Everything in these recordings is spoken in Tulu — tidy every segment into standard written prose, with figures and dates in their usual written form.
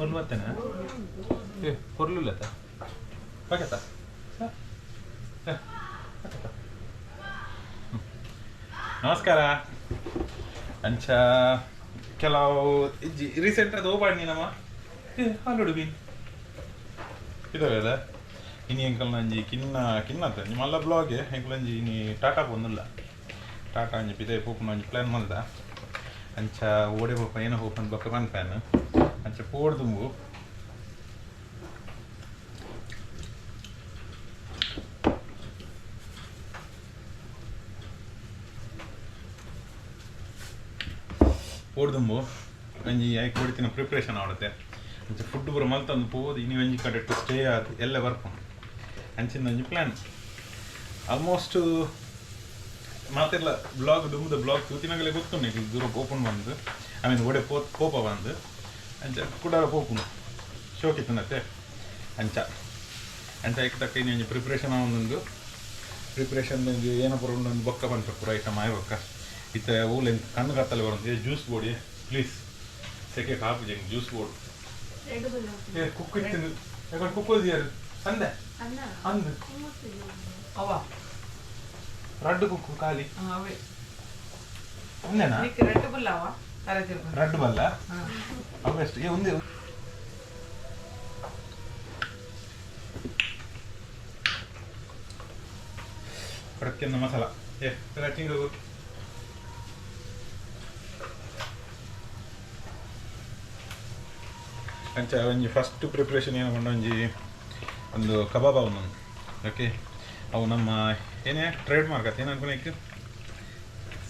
ಪೊರ್ಲು ಬತ್ತೇನೆ. ಏ ಪೊರ್ಲು ಇಲ್ಲತ್ತ ಪಕೆತ. ನಮಸ್ಕಾರ. ಅಂಚ ಕೆಲವು ಇಜ್ಜಿ ರೀಸೆಂಟ್ ಅದು ಓಪಾಡ್ನಿ ನಮ್ಮ ಏ ಹಾಲುಡು ಬೀನ್ ಇದಾವೆಲ್ಲ. ಇನಿ ಎಂಕಲ್ನ ಒಂಜಿ ಕಿನ್ನ ಕಿನ್ನತ್ತ ಒಂಜಿ ಮಲ್ಲ ಬ್ಲಾಗ್. ಎಂಕಲೊಂಜಿ ಇನಿ ಟಾಟಾ ಪೋಂದುಲ್ಲ. ಟಾಟಾ ಒಂಜಿ ಪಿದಯಿ ಪೋಪುನ ಒಂಜಿ ಪ್ಲ್ಯಾನ್ ಮಲ್ದ. ಅಂಚ ಓಡೆ ಪೋಪ ಏನ ಪೋಪಂದ್ ಬೊಕ್ಕ ಪನ್ಪೇನು. ಅಂಚ ಪೋಡ್ದುಂಬು ಪೋಡ್ದುಂಬು ಒಂಜಿ ಐಕ್ ಹೊಡಿತಿನ ಪ್ರಿಪ್ರೇಷನ್ ಆವಡತೆ. ಅಂಚ ಫುಡ್ ಪೂರ ಮಲ್ತೊಂದು ಪೋದು ಇನಿ ಒಂಜಿ ಕಡೆಟ್ ಸ್ಟೇ ಆದ್ ಎಲ್ಲ ಬರ್ಪುಂಡು. ಅಂಚಿಂದ ಒಂಜಿ ಪ್ಲ್ಯಾನ್. ಆಲ್ಮೋಸ್ಟ್ ಮಾತೆರ್ಲ ಬ್ಲಾಗ್ ದುಂಬುದ ಬ್ಲಾಗ್ ತೂತಿನಗಲೇ ಗೊತ್ತುಂಡು ಈಗ ದೂರ ಪೋಪುಂಡು ಬಂದು, I mean ಓಡೆ ಪೋ ಪೋಪ ಬಂದು. ಅಂಚ ಕುಡಾರ ಪೋಪುಂಡು ಶೋಕಿತ್ತನತ್ತೆ. ಅಂಚ ಅಂಚ ಐಕ್ ತಕ್ಕ ಇನಿ ಒಂಜಿ ಪ್ರಿಪ್ರೇಷನ್ ಆವೊಂದುಂಡು. ಪ್ರಿಪ್ರೇಷನ್ ಒಂಜಿ ಏನ ಪೂರ ಉಂಡು ಒಂದು ಬೊಕ್ಕ ಪನ್ಪೆ ಪೂರ ಐಟಮ್ ಆಯ್ ಬೊಕ್ಕ. ಇತ್ತೆ ಓಲು ಎಂಕ್ ಕಣ್ಣು ಕತ್ತಲೆ ಬರೋದು. ಏ ಜ್ಯೂಸ್ ಬೋಡಿ ಪ್ಲೀಸ್, ಸೆಕೆ ಕಾಪುಜಿ ಎಂಕ್ ಜ್ಯೂಸ್ ಬೋಡು. ಏ ಕುಕ್ಕು ಇತ್ತು ಯಾಕಂದ್ರೆ ಕುಕ್ಕು ಯಾರು ಅಂದೆ ಅಂದು ಅವ ರಡ್ಡು ಕುಕ್ಕು ಖಾಲಿ. ಅವೇ. ಒಂದೇನಾ? ರಡ್ಡು ಬಲ್ಲ ಅವ. ರಡ್ಡು ಬಲ್ಲ ಅವೆಷ್ಟು? ಏ ಒಂದೇ. ಪ್ರತಿಯೊಂದು ಮಸಾಲ ಏ ಚಿಂಗ. ಅಂಚ ಒಂಜಿ ಫಸ್ಟ್ ಪ್ರಿಪ್ರೇಷನ್ ಏನಪಂಡ ಒಂಜಿ ಒಂದು ಕಬಾಬ್ ಅವನು. ಓಕೆ, ಅವು ನಮ್ಮ ಏನೇ ಟ್ರೇಡ್ ಮಾರ್ಕ್ ಅತ್ತ ಏನು ಅನ್ಕೊಳಕ್ಕೆ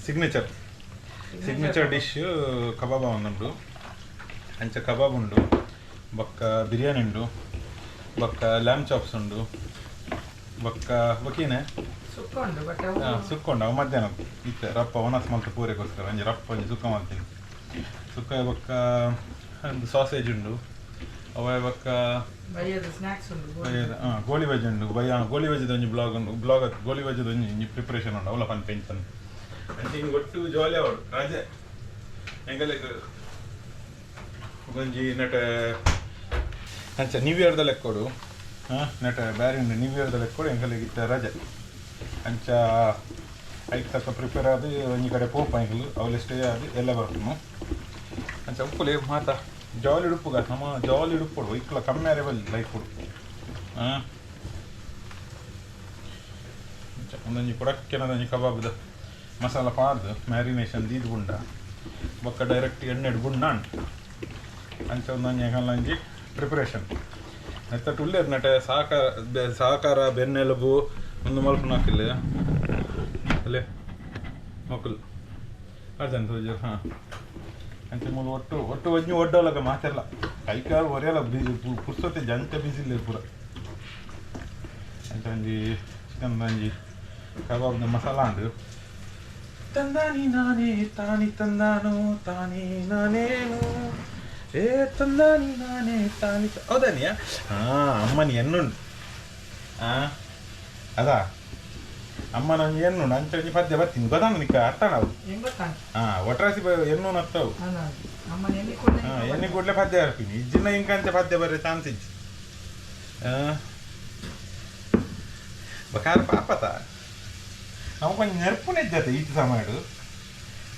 ಸಿಗ್ನೇಚರ್ ಸಿಗ್ನೇಚರ್ ಡಿಶ್ ಕಬಾಬ್ ಉಂಟು. ಅಂಚ ಕಬಾಬ್ ಉಂಡು, ಬೊಕ್ಕ ಬಿರಿಯಾನಿ ಉಂಡು, ಬೊಕ್ಕ ಲ್ಯಾಮ್ ಚಾಪ್ಸ್ ಉಂಡು, ಬೊಕ್ಕ ಬೊಕ್ಕೇನೆ ಸುಕ್ಕ ಉಂಡು. ಬಟ್ ಸುಕ್ಕ ಉಂಡು. ಅವು ಮಧ್ಯಾಹ್ನ ಇತ್ತೆ ರಪ್ಪ ಒಣಸ್ ಮಲ್ತ್ ಪೂರೆಗೋಸ್ಕರ ಒಂಜಿ ರಪ್ಪ ಒಂಜಿ ಸುಕ್ಕ ಮಾಡ್ತೀನಿ. ಸುಕ್ಕ ಬೊಕ್ಕ ಒಂದು ಸಾಸೇಜ್ ಉಂಡು. ಅವ ಬೊಕ್ಕ ಸ್ನಾಕ್ಸ್ ಉಂಡು. ಹಾಂ, ಗೋಳಿ ಬಜ್ಜಿ ಉಂಡು. ಬಯ್ಯ ಗೋಳಿ ಬಜ್ಜಿದ ಒಂಜಿ ಬ್ಲಾಗ್ ಉಂಡು. ಬ್ಲಾಗ್ ಗೋಳಿ ಬಜ್ಜಿದ ಒಂಜಿ ಒಂಜಿ ಪ್ರಿಪ್ರೇಷನ್ ಉಂಡು. ಅವಲ ಪನ್ಪೆ ಇಂಚನ್. ಅಂಚ ಹಿಂಗೆ ಒಟ್ಟು ಜಾಲಿ ಅವಡು ರಜೆ ಎಂಕಲೆಗ್ ಒಂಜಿ ನೆಟ. ಅಂಚ ನ್ಯೂ ಇಯರ್ದ ಲೆಕ್ಕೊಡು. ಹಾಂ, ನೆಟ ಬ್ಯಾರಿ ಉಂಡು. ನ್ಯೂ ಇಯರ್ದ ಲೆಕ್ಕೊಡು ಎಂಕಲೆಗ್ ಇತ್ತೆ ರಜೆ. ಅಂಚ ಐಕ್ ತಕ್ಕ ಪ್ರಿಪೇರ್ ಆದ್ ಒಂಜಿ ಕಡೆ ಪೋಪ ಎಂಕುಲು. ಅವಲು ಸ್ಟೇ ಆದ್ ಎಲ್ಲ ಬರ್ಪುನು. ಅಂಚ ಉಪ್ಪುಲೆ ಮಾತ ಜಾಲಿ ಉಡುಪುಗ ನಮ್ಮ ಜಾಲಿ ಉಡುಪುಡು ಇಕ್ಲ ಕಮ್ಮಿ ಆರೆ ಬಲ್ಲಿ ಲೈಫ್ ಉಡು. ಹಾಂ, ಅಂಚ ಒಂದೊಂಜಿ ಕೊಡಕ್ಕೆನದೊಂಜಿ ಕಬಾಬ್ದ ಮಸಾಲ ಪಾಡ್ದು ಮ್ಯಾರಿನೇಷನ್ ದೀದ್ ಗುಂಡ ಬೊಕ್ಕ ಡೈರೆಕ್ಟ್ ಎಣ್ಣೆಡ್ ಗುಂಡ. ಅಂಚ ಒಂದೊಂಜಿ ಎಂಕಲ್ನೊಂಜಿ ಪ್ರಿಪ್ರೇಷನ್ ನೆತ್ತ ಉಲ್ಲೇರ್. ನೆಟೆ ಸಹಕಾರ ಸಹಕಾರ ಬೆನ್ನೆಲುಬು ಒಂದು ಮಲ್ಪುನಕಿಲ್ ಅಲ್ಲೇ ಮೊಕುಲು ಅರ್ಜನ್ ತೋಜರ್. ಹಾಂ, ಅಂಚ ಮೂಲು ಒಟ್ಟು ಒಟ್ಟು ಒಂಜಿ ಒಡ್ಡೋಲಗ ಮಾತೆರ್ಲ ಕೈಕಾಲು ಒರೆಯಲ್ಲ ಬಿಸಿ ಪುರ್ಸೊತೆ ಜಂಚ ಬಿಸಿಲ್ಲ ಪೂರ. ಅಂಚ ಒಂಜಿ ಚಿಕನ್ ಒಂಜಿ ಕಬಾಬ್ದ ಮಸಾಲ ಉಂಡು. ತಂದಾನಿ ನಾನೇ ತಾನಿ ತಂದಾನೋ ತಾನೇ ನಾನೇನು ಏ ತಂದಾನಿ ನಾನೇ ತಾನಿ. ಹೌದಾನಿಯ? ಹಾಂ, ಅಮ್ಮನಿ ಎನ್ನುಂಡು. ಹಾಂ, ಅದಾ ಅಮ್ಮನ ಒಂಜಿ ಎನ್ನುಂಡು. ಅಂಚ ಒಂಜಿ ಪದ್ಯ ಬರ್ತೀನಿ ಗೊತ್ತಾಂಡು ನಿಕ್ಕ ಅರ್ಥ ನಾವು. ಹಾಂ, ಒಟ್ರಾಸಿ ಎನ್ನು ನತ್ತವು. ಹಾಂ, ಎಣ್ಣೆ ಕೂಡಲೇ ಪದ್ಯ ಬರ್ತೀನಿ. ಇಜ್ಜಿನ ಇಂಕ ಅಂಚ ಪದ್ಯ ಬರೋ ಚಾನ್ಸ್ ಇಜ್ಜಿ. ಬಕಾರ ಪಾಪತ ನಮಕ್ ಒಂಜಿ ನೆರ್ಪುನ ಇಜ್ಜತೆ ಈತ ಸಮಯಡು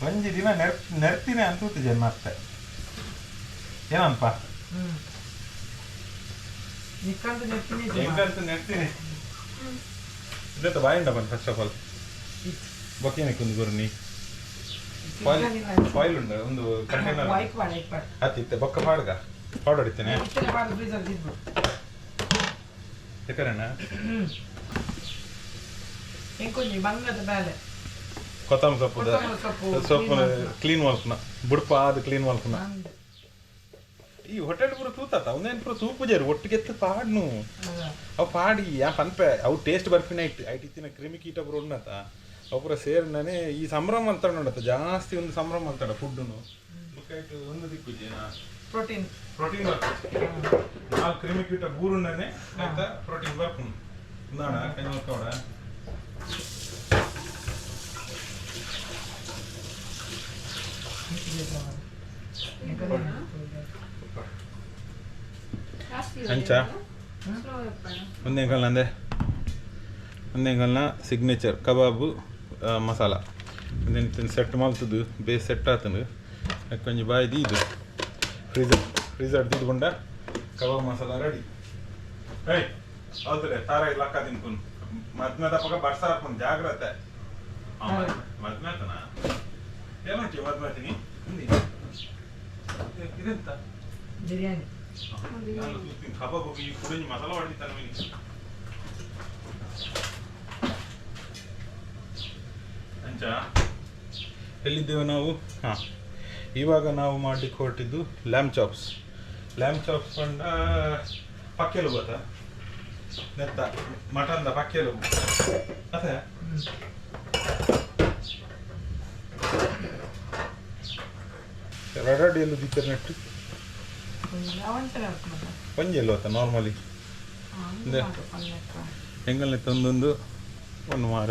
ಒಂಜಿ ದಿನ ನೆರ್ಪ್ ನೆರ್ತಿನ ಅಂತ ಜನ ಅತ್ತೆ ಏನನ್ಪ. ಎಂಕಂತ ನೆರ್ತೀನಿ ಇದತ್ತ ಬಾಯಿಂಡ ಬನ್. ಫಸ್ಟ್ ಆಫ್ ಆಲ್ ಬೊಕ್ಕೇನಕ್ಕೆ ಒಂದು ಗುರ್ನಿ ಫಾಯಿಲ್ ಫಾಯಿಲ್ ಉಂಡು ಒಂದು ಕಂಟೈನರ್ ಅತ್ತಿತ್ತೆ ಬೊಕ್ಕ ಪಾಡ್ಗ ಪಾಡ್ ಹೊಡಿತೇನೆ. ಯಾಕರಣ್ಣ ಎಂಕೊಂಜಿ ಬಂಗದ ಬೇಲೆ. ಕೊತ್ತಂಬರಿ ಸೊಪ್ಪು ಸೊಪ್ಪು ಕ್ಲೀನ್ ಮಲ್ಪುನ ಬುಡ್ಪ ಅದು ಕ್ಲೀನ್ ಮಲ್ಪುನ. ಈ ಹೋಟೆಲ್ ಪೂರ ತೂತಾತ ಒಂದೇನು ಪೂರ ತೂಪುಜೇರು ಒಟ್ಟಿಗೆತ್ತು ಪಾಡ್ನು. ಅವು ಪಾಡಿ ಯಾ ಪನ್ಪೆ ಅವು ಟೇಸ್ಟ್ ಬರ್ಪಿನ ಐಟ್ ಐಟ್ ಇತ್ತಿನ ಕ್ರಿಮಿ ಕೀಟ ಪೂರ ಉಣ್ಣತ ಅವು ಪೂರ ಸೇರಿನೇ ಈ ಸಂಭ್ರಮ ಅಂತಾಡ ನೋಡತ್ತ ಜಾಸ್ತಿ ಒಂದು ಸಂಭ್ರಮ ಅಂತಾಡ ಫುಡ್ನು ಬೊಕ್ಕ ಐಟ್ ಒಂದು ದಿಕ್ಕುಜಿ ಪ್ರೋಟೀನ್ ಪ್ರೋಟೀನ್ ಬರ್ಪುಜಿ. ನಾಲ್ ಕ್ರಿಮಿ ಕೀಟ ಬೂರುಂಡನೆ ಆಯ್ತಾ ಪ್ರೋಟೀನ್ ಬರ್ಪುಂಡು. ಇಂದಾಡ ಕೈ ನೋಡ್ಕೋಡ. ಅಂಚ ಒಂದೇ ಕಲ್ನ ಅಂದೆ ಒಂದೇ ಕಲ್ನ ಸಿಗ್ನೇಚರ್ ಕಬಾಬು ಮಸಾಲ ಒಂದೇನು ಸೆಟ್ ಮಲ್ತದು ಬೇಸ್ ಸೆಟ್ ಆತಂದು ಕೊಂಚ ಬಾಯಿ ದೀದು ಫ್ರೀಜರ್ ಫ್ರೀಜರ್ ದೀದುಕೊಂಡ ಕಬಾಬ್ ಮಸಾಲ ರೆಡಿ. ಏಯ್ ಹೌದ್ರೆ ತಾರ ಲಕ್ಕ ತಿನ್ಕುನ್ ಮದ್ಮೆ ತಪ್ಪಕ ಬರ್ಸ ಹಾಕೊಂಡು ಜಾಗ್ರತೆ. ಮದ್ಮೆ ಆತನ ಏನುಂಟಿ ಮದ್ಮೆ ಆತೀನಿ ಇದೆಂತ ಬಿರಿಯಾನಿ. ಕಬಾಬ್ ಈ ಕುಡಿಂಜಿ ಮಸಾಲ ಹೊಡಿತಾನೆ ಮೀನು. ಅಂಚ ಎಲ್ಲಿದ್ದೇವೆ ನಾವು? ಹಾಂ, ಇವಾಗ ನಾವು ಮಾಡಲಿಕ್ಕೆ ಹೊರಟಿದ್ದು ಲ್ಯಾಮ್ ಚಾಪ್ಸ್. ಲ್ಯಾಮ್ ಚಾಪ್ಸ್ ಪಂಡ ಪಕ್ಕೆಲು ಗೊತ್ತಾ? ನೆತ್ತ ಮಟನ್ದ ಪಕ್ಕೆಲು ಅದೇ. ರಡಾಡಿ ಎಲ್ಲು ದೀತರ್ ನೆಟ್ಟು ಒಂಜಿ ಎಲ್ಲು ಅತ್ತ ನಾರ್ಮಲಿ ಎಂಗಲ್ನೆ ತಂದೊಂದು ಒಂದು ಮಾರ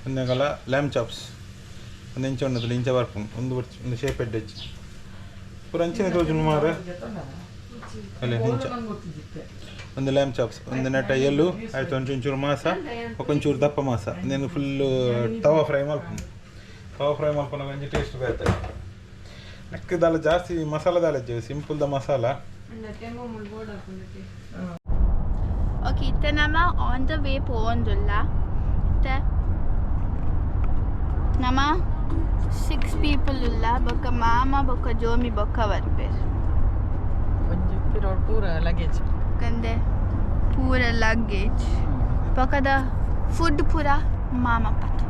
ಒಂದೆಂಗಲ ಲ್ಯಾಮ್ ಚಾಪ್ಸ್ ಒಂದು ಇಂಚ ಉಂಡದಲ್ಲ ಇಂಚ ಬರ್ಪುಂಡು ಒಂದು ಒಂದು ಶೇಪ್ ಎಡ್ಡೆಚ್ಚಿ ಪೂರ ಅಂಚಿನ ತೋಜುಂಡು ಮಾರ ಅಲ್ಲೇ ಇಂಚ ಒಂದು ಲ್ಯಾಮ್ ಚಾಪ್ಸ್ ಒಂದು ನೆಟ ಎಲ್ಲು ಆಯ್ತು ಒಂಚೂರು ಮಾಸ ಒಂಚೂರು ದಪ್ಪ ಮಾಸ ಒಂದೇನು ಫುಲ್ಲು ತವಾ ಫ್ರೈ ಮಲ್ಪುಂಡು. ತವಾ ಫ್ರೈ ಮಲ್ಪುನ ಒಂಜಿ ಟೇಸ್ಟ್ ಬೇತೆ. ನೆಕ್ ದಾಲ ಜಾಸ್ತಿ ಮಸಾಲ ದಾಲ ಸಿಂಪಲ್ the masala. Okay, ಇತ್ತ ನಮ್ಮ ಆನ್ the way ಪೋವೊಂದುಲ್ಲ. ಇತ್ತ ನಮ್ಮ 6 ಪೀಪಲ್ ಉಲ್ಲ ಬೊಕ್ಕ ಮಾಮ ಬೊಕ್ಕ ಜೋಮಿ ಬೊಕ್ಕ ಬರ್ಪೇರ್. ಒಂಜಿ ಪೂರ ಲಗೇಜ್ ಕಂದೆ ಪೂರ ಲಗೇಜ್ ಬೊಕ್ಕದ ಫುಡ್ ಪೂರ ಮಾಮ ಪತ್ತು.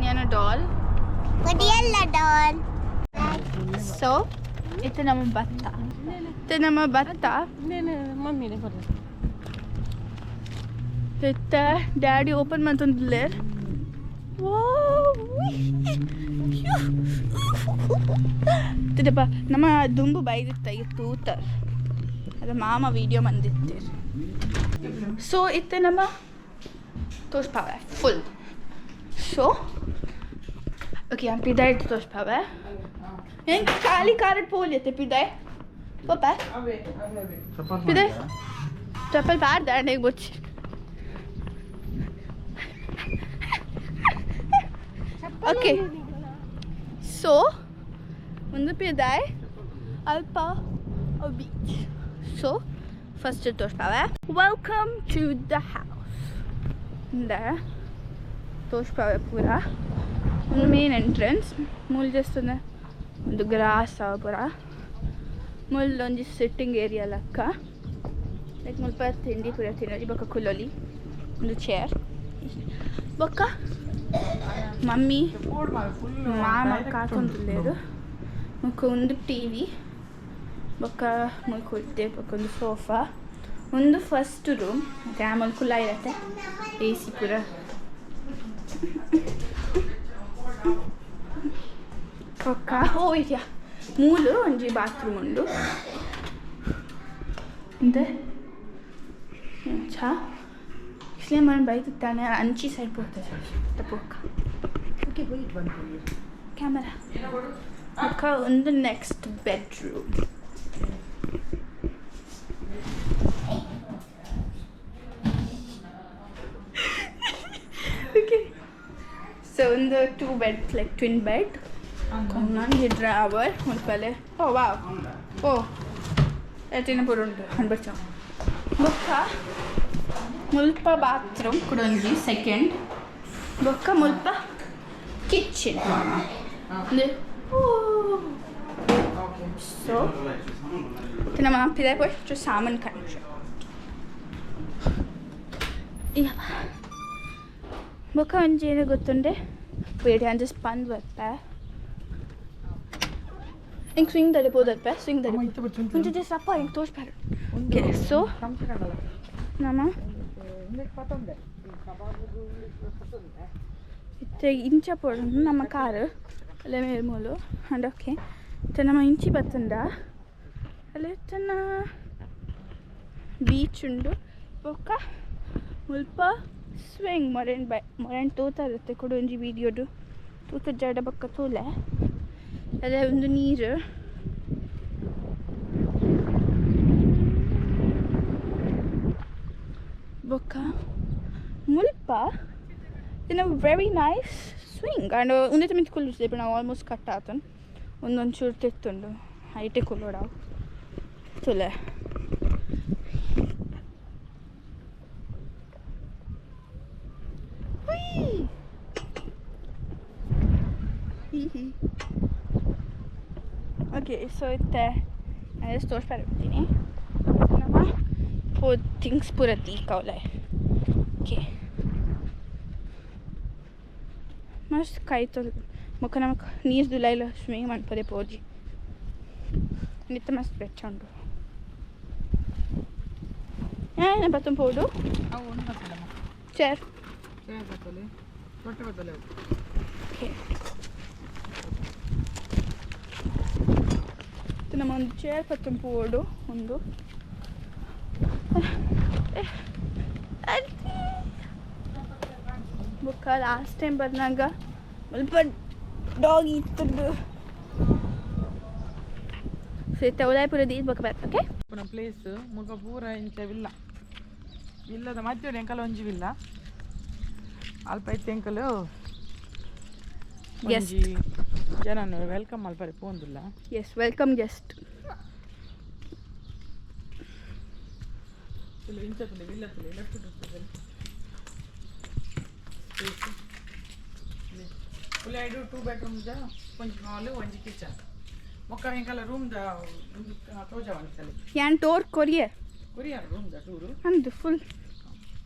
ನಾನು ಡಾಲ್ ಡಾಲ್. ಸೊ ಇದು ನಮ್ಮ ಭತ್ತ, ಇದು ನಮ್ಮ ಭತ್ತ. ಇತ್ತ ಡ್ಯಾಡಿ ಓಪನ್ ಮಾಡ್ತಂದಿಲ್ಲೇರ್. ಇದಪ್ಪ ನಮ್ಮ ದುಂಬು ಬೈದಿತ್ತ ಈ ತೂತರ್ ಅದು ಮಾಮ ವಿಡಿಯೋ ಬಂದಿತ್ತೀರ್. ಸೊ ಇತ್ತ ನಮ್ಮ ತೋರ್ಸ್ಪಾವೆ ಫುಲ್. ಸೊ ಓಕೆ ನಾನು ಪಿದಾಯ್ ತೋರ್ಸ್ಪಾವೆ. ಹೆಂಗೆ ಖಾಲಿ ಕಾರಟ್ ಪೋಲಿಯತ್ತೆ ಪಿದಾಯ್ ಪೋಪ ಪಿದಾಯ್ ಚಪ್ಪಲ್ ಬಾರ್ದ ಅಣ್ಣಗೆ ಬೊಚ್ಚಿ. ಓಕೆ ಸೊ ಒಂದು ಪಿದಾಯ್ ಅಲ್ಪ ಬೀಚ್. ಸೊ ಫಸ್ಟ್ ತೋರ್ಸ್ಪಾವೆ. Welcome to the house. ಇಂದ ತೋರ್ಸ್ಪಾವೆ ಪೂರ ಒಂದು ಮೇನ್ ಎಂಟ್ರೆನ್ಸ್ ಮೂಲ ಜಸ್ಟ್ ಒಂದು ಗ್ರಾಸ್ ಪೂರ ಮುಲ್ಲೊಂಜಿ ಸಿಟ್ಟಿಂಗ್ ಏರಿಯಾ ಲಕ್ಕ ಲೈಕ್ ಮುಲ್ಪ ತಿಂಡಿ ಪೂರ ತಿನ್ನೋಲಿ ಬೊಕ್ಕ ಕುಲ್ಲೊಲಿ ಒಂದು ಚೇರ್ ಬೊಕ್ಕ ಮಮ್ಮಿ ಮಾಮ ಕಾತೊಂದುಲ್ಲೆರ್ ಬೊಕ್ಕ ಒಂದು ಟಿವಿ ಬೊಕ್ಕ ಮುಲ್ಪ ಬೊಕ್ಕ ಒಂದು ಸೋಫಾ ಒಂದು ಫಸ್ಟ್ ರೂಮ್ ಮತ್ತೆ ಆಮೇಲೆ ಕುಲ್ಲ ಇರತ್ತೆ ಎ ಸಿ ಪೂರ. ಬೊಕ್ಕ ಓ ಇದೆಯಾ ಮೂಲು ಒಂಜಿ ಬಾತ್ರೂಮ್ ಉಂಡು ಇಂದೆ ಚಾ ಇಸ್ಲೇ ಮನೆ ಬೈತಿತ್ತಾನೆ ಅಂಚಿ ಸೈಡ್ ಪೋತದೆ ತಪ್ಪೊಕ್ಕ. ಕ್ಯಾಮರಾ ಬೊಕ್ಕ ಒಂದು ನೆಕ್ಸ್ಟ್ ಬೆಡ್ರೂಮ್. ಓಕೆ ಸೊ ಒಂದು 2 ಬೆಡ್ ಲೈಕ್ ಟ್ವಿನ್ ಬೆಡ್ ಒಂಜಿ ಡ್ರಾವರ್ ಮುಲ್ಪಲೆ. ಓ ವಾವ್ ಓ ಎತ್ತಿನ ಪೂರ ಉಂಟು ಹಂಡ್ಬರ್ಚ. ಬೊಕ್ಕ ಮುಲ್ಪ ಬಾತ್ರೂಮ್ ಕುಡೊಂಜಿ ಸೆಕೆಂಡ್ ಬೊಕ್ಕ ಮುಲ್ಪ ಕಿಚನ್. ಸೊ ನಮ್ಮ ಪಿದಾಯ್ ಪೋಯ್ ಚೂರು ಸಾಮಾನು ಕಾಣಿಸು. ಬೊಕ್ಕ ಒಂಜಿ ಏನು ಗೊತ್ತುಂಡೆ ವೇಟ್ ಅಂಜ ಸ್ಪಂದ್ ಬರ್ಪೆ ಹಿಂಗೆ ಸ್ವಿಂಗ್ ತಡೆ ಪೋದರ್ಪೆ ಸ್ವಿಂಗ್ ತಡೆ ಒಂಜಿ ಜಸ್ಟ್ ಅಪ್ಪ ಹಿಂಗೆ ತೋರ್ಸ್ಪಾರು. ಓಕೆ ಸೊ ನಮ್ಮ ಇತ್ತೆ ಇಂಚ ಪೋಡು ನಮ್ಮ ಕಾರು ಅಲ್ಲೇ ಮೇಲ್ಮೂಲು ಅಂಡ್ ಓಕೆ ಇತ್ತೆ ನಮ್ಮ ಇಂಚಿ ಬತ್ತಂದ ಅಲ್ಲೇ ತನ್ನ ಬೀಚ್ ಉಂಡು ಬೊಕ್ಕ ಮುಲ್ಪ ಸ್ವಿಂಗ್ ಮೊರೆನ್ ಬೈ ಮೊರೆನ್ ತೂತ ಇರುತ್ತೆ ಕೊಡು ಒಂಜಿ ವೀಡಿಯೋಡು ತೂತ ಜಡ ಬೊಕ್ಕ ತೂಲೆ. ಅದೇ ಒಂದು ನೀರು. ಬೊಕ್ಕ ಮುಲ್ಪ in a very nice swing and ಉಂದೆತ ಮಿತ್ತ್ ಕುಲ್ಲುಜಿ ನಾವು ಆಲ್ಮೋಸ್ಟ್ ಕಟ್ ಆತನ್ ಒಂದೊಂದು ಚೂರು ತೆತ್ತುಂಡು ಹೈಟೆ ಕುಲ್ಲೋಡಾವು ತುಲೆ. ಓಕೆ, ಸೊ ಇತ್ತೆ ಅದೇ ಸ್ಟೋರ್ ಪರತೀನಿ ನಮ್ಮ ಪೋ ಥಿಂಗ್ಸ್ ಪೂರ ದೀಕವಲೆ. ಓಕೆ, ಮಸ್ತ್ ಕಾಯ್ತೊಲ್ ಮೊಕ್ಕ ನಮಕ್ ನೀರು ದುಲೈಲ ಸ್ವಿಮ್ಮಿಂಗ್ ಮನ್ಪದೆ ಪೋಜಿ ನಿತ್ತ ಮಸ್ತ್ ಬೆಚ್ಚ ಉಂಡು. ಏನ ಬತ್ತಂ ಪೋಡು ಚೇರ್. ಓಕೆ, ನಮ್ಮ ಒಂದು ಚೇರ್ ಪತ್ತಂ ಪೋಡು ಒಂದು. ಬೊಕ್ಕ ಲಾಸ್ಟ್ ಟೈಮ್ ಬಂದಾಗ ಸ್ವಲ್ಪ ಡಾಗ್ ಇತ್ತು. ಸೊ ಇತ್ತೆ ಉದಯಪುರ ದೀದ್ ಬೊಕ್ಕ ಬರ್ತ. ಓಕೆ, ಪ್ಲೇಸ್ ಮುಲ್ಪ ಪೂರ ಇಂಚ ವಿಲ್ಲ ವಿಲ್ಲದ ಮಧ್ಯ ಎಂಕಲ ಒಂಜಿ ವಿಲ್ಲ ಅಲ್ಪ ಇತ್ತೆ ಎಂಕಲು ಗೆಸ್ಟ್ ಜನ welcome ಮಲ್ಪರೆ ಪೋಂದಿಲ್ಲ. S, welcome guest. ಇಂಚ ವಿಲ್ಲ ಲೆಫ್ಟ್ ಫುಲ್ ಐಡು 2 ಬೆಡ್ರೂಮ್ the ಒಂಜಿ ಹಾಲ್ ಒಂಜಿ ಕಿಚನ್ ಮೊಕ್ಕ ಎಂಕಲ ರೂಮ್ ದ ತೋಜ ಒಂದ್ಸಲ ಯಾನ್ ಟೋರ್ ಕೊರಿಯೆ ಕೊರಿಯರ್ ರೂಮ್ the tour ಅಂದು ಫುಲ್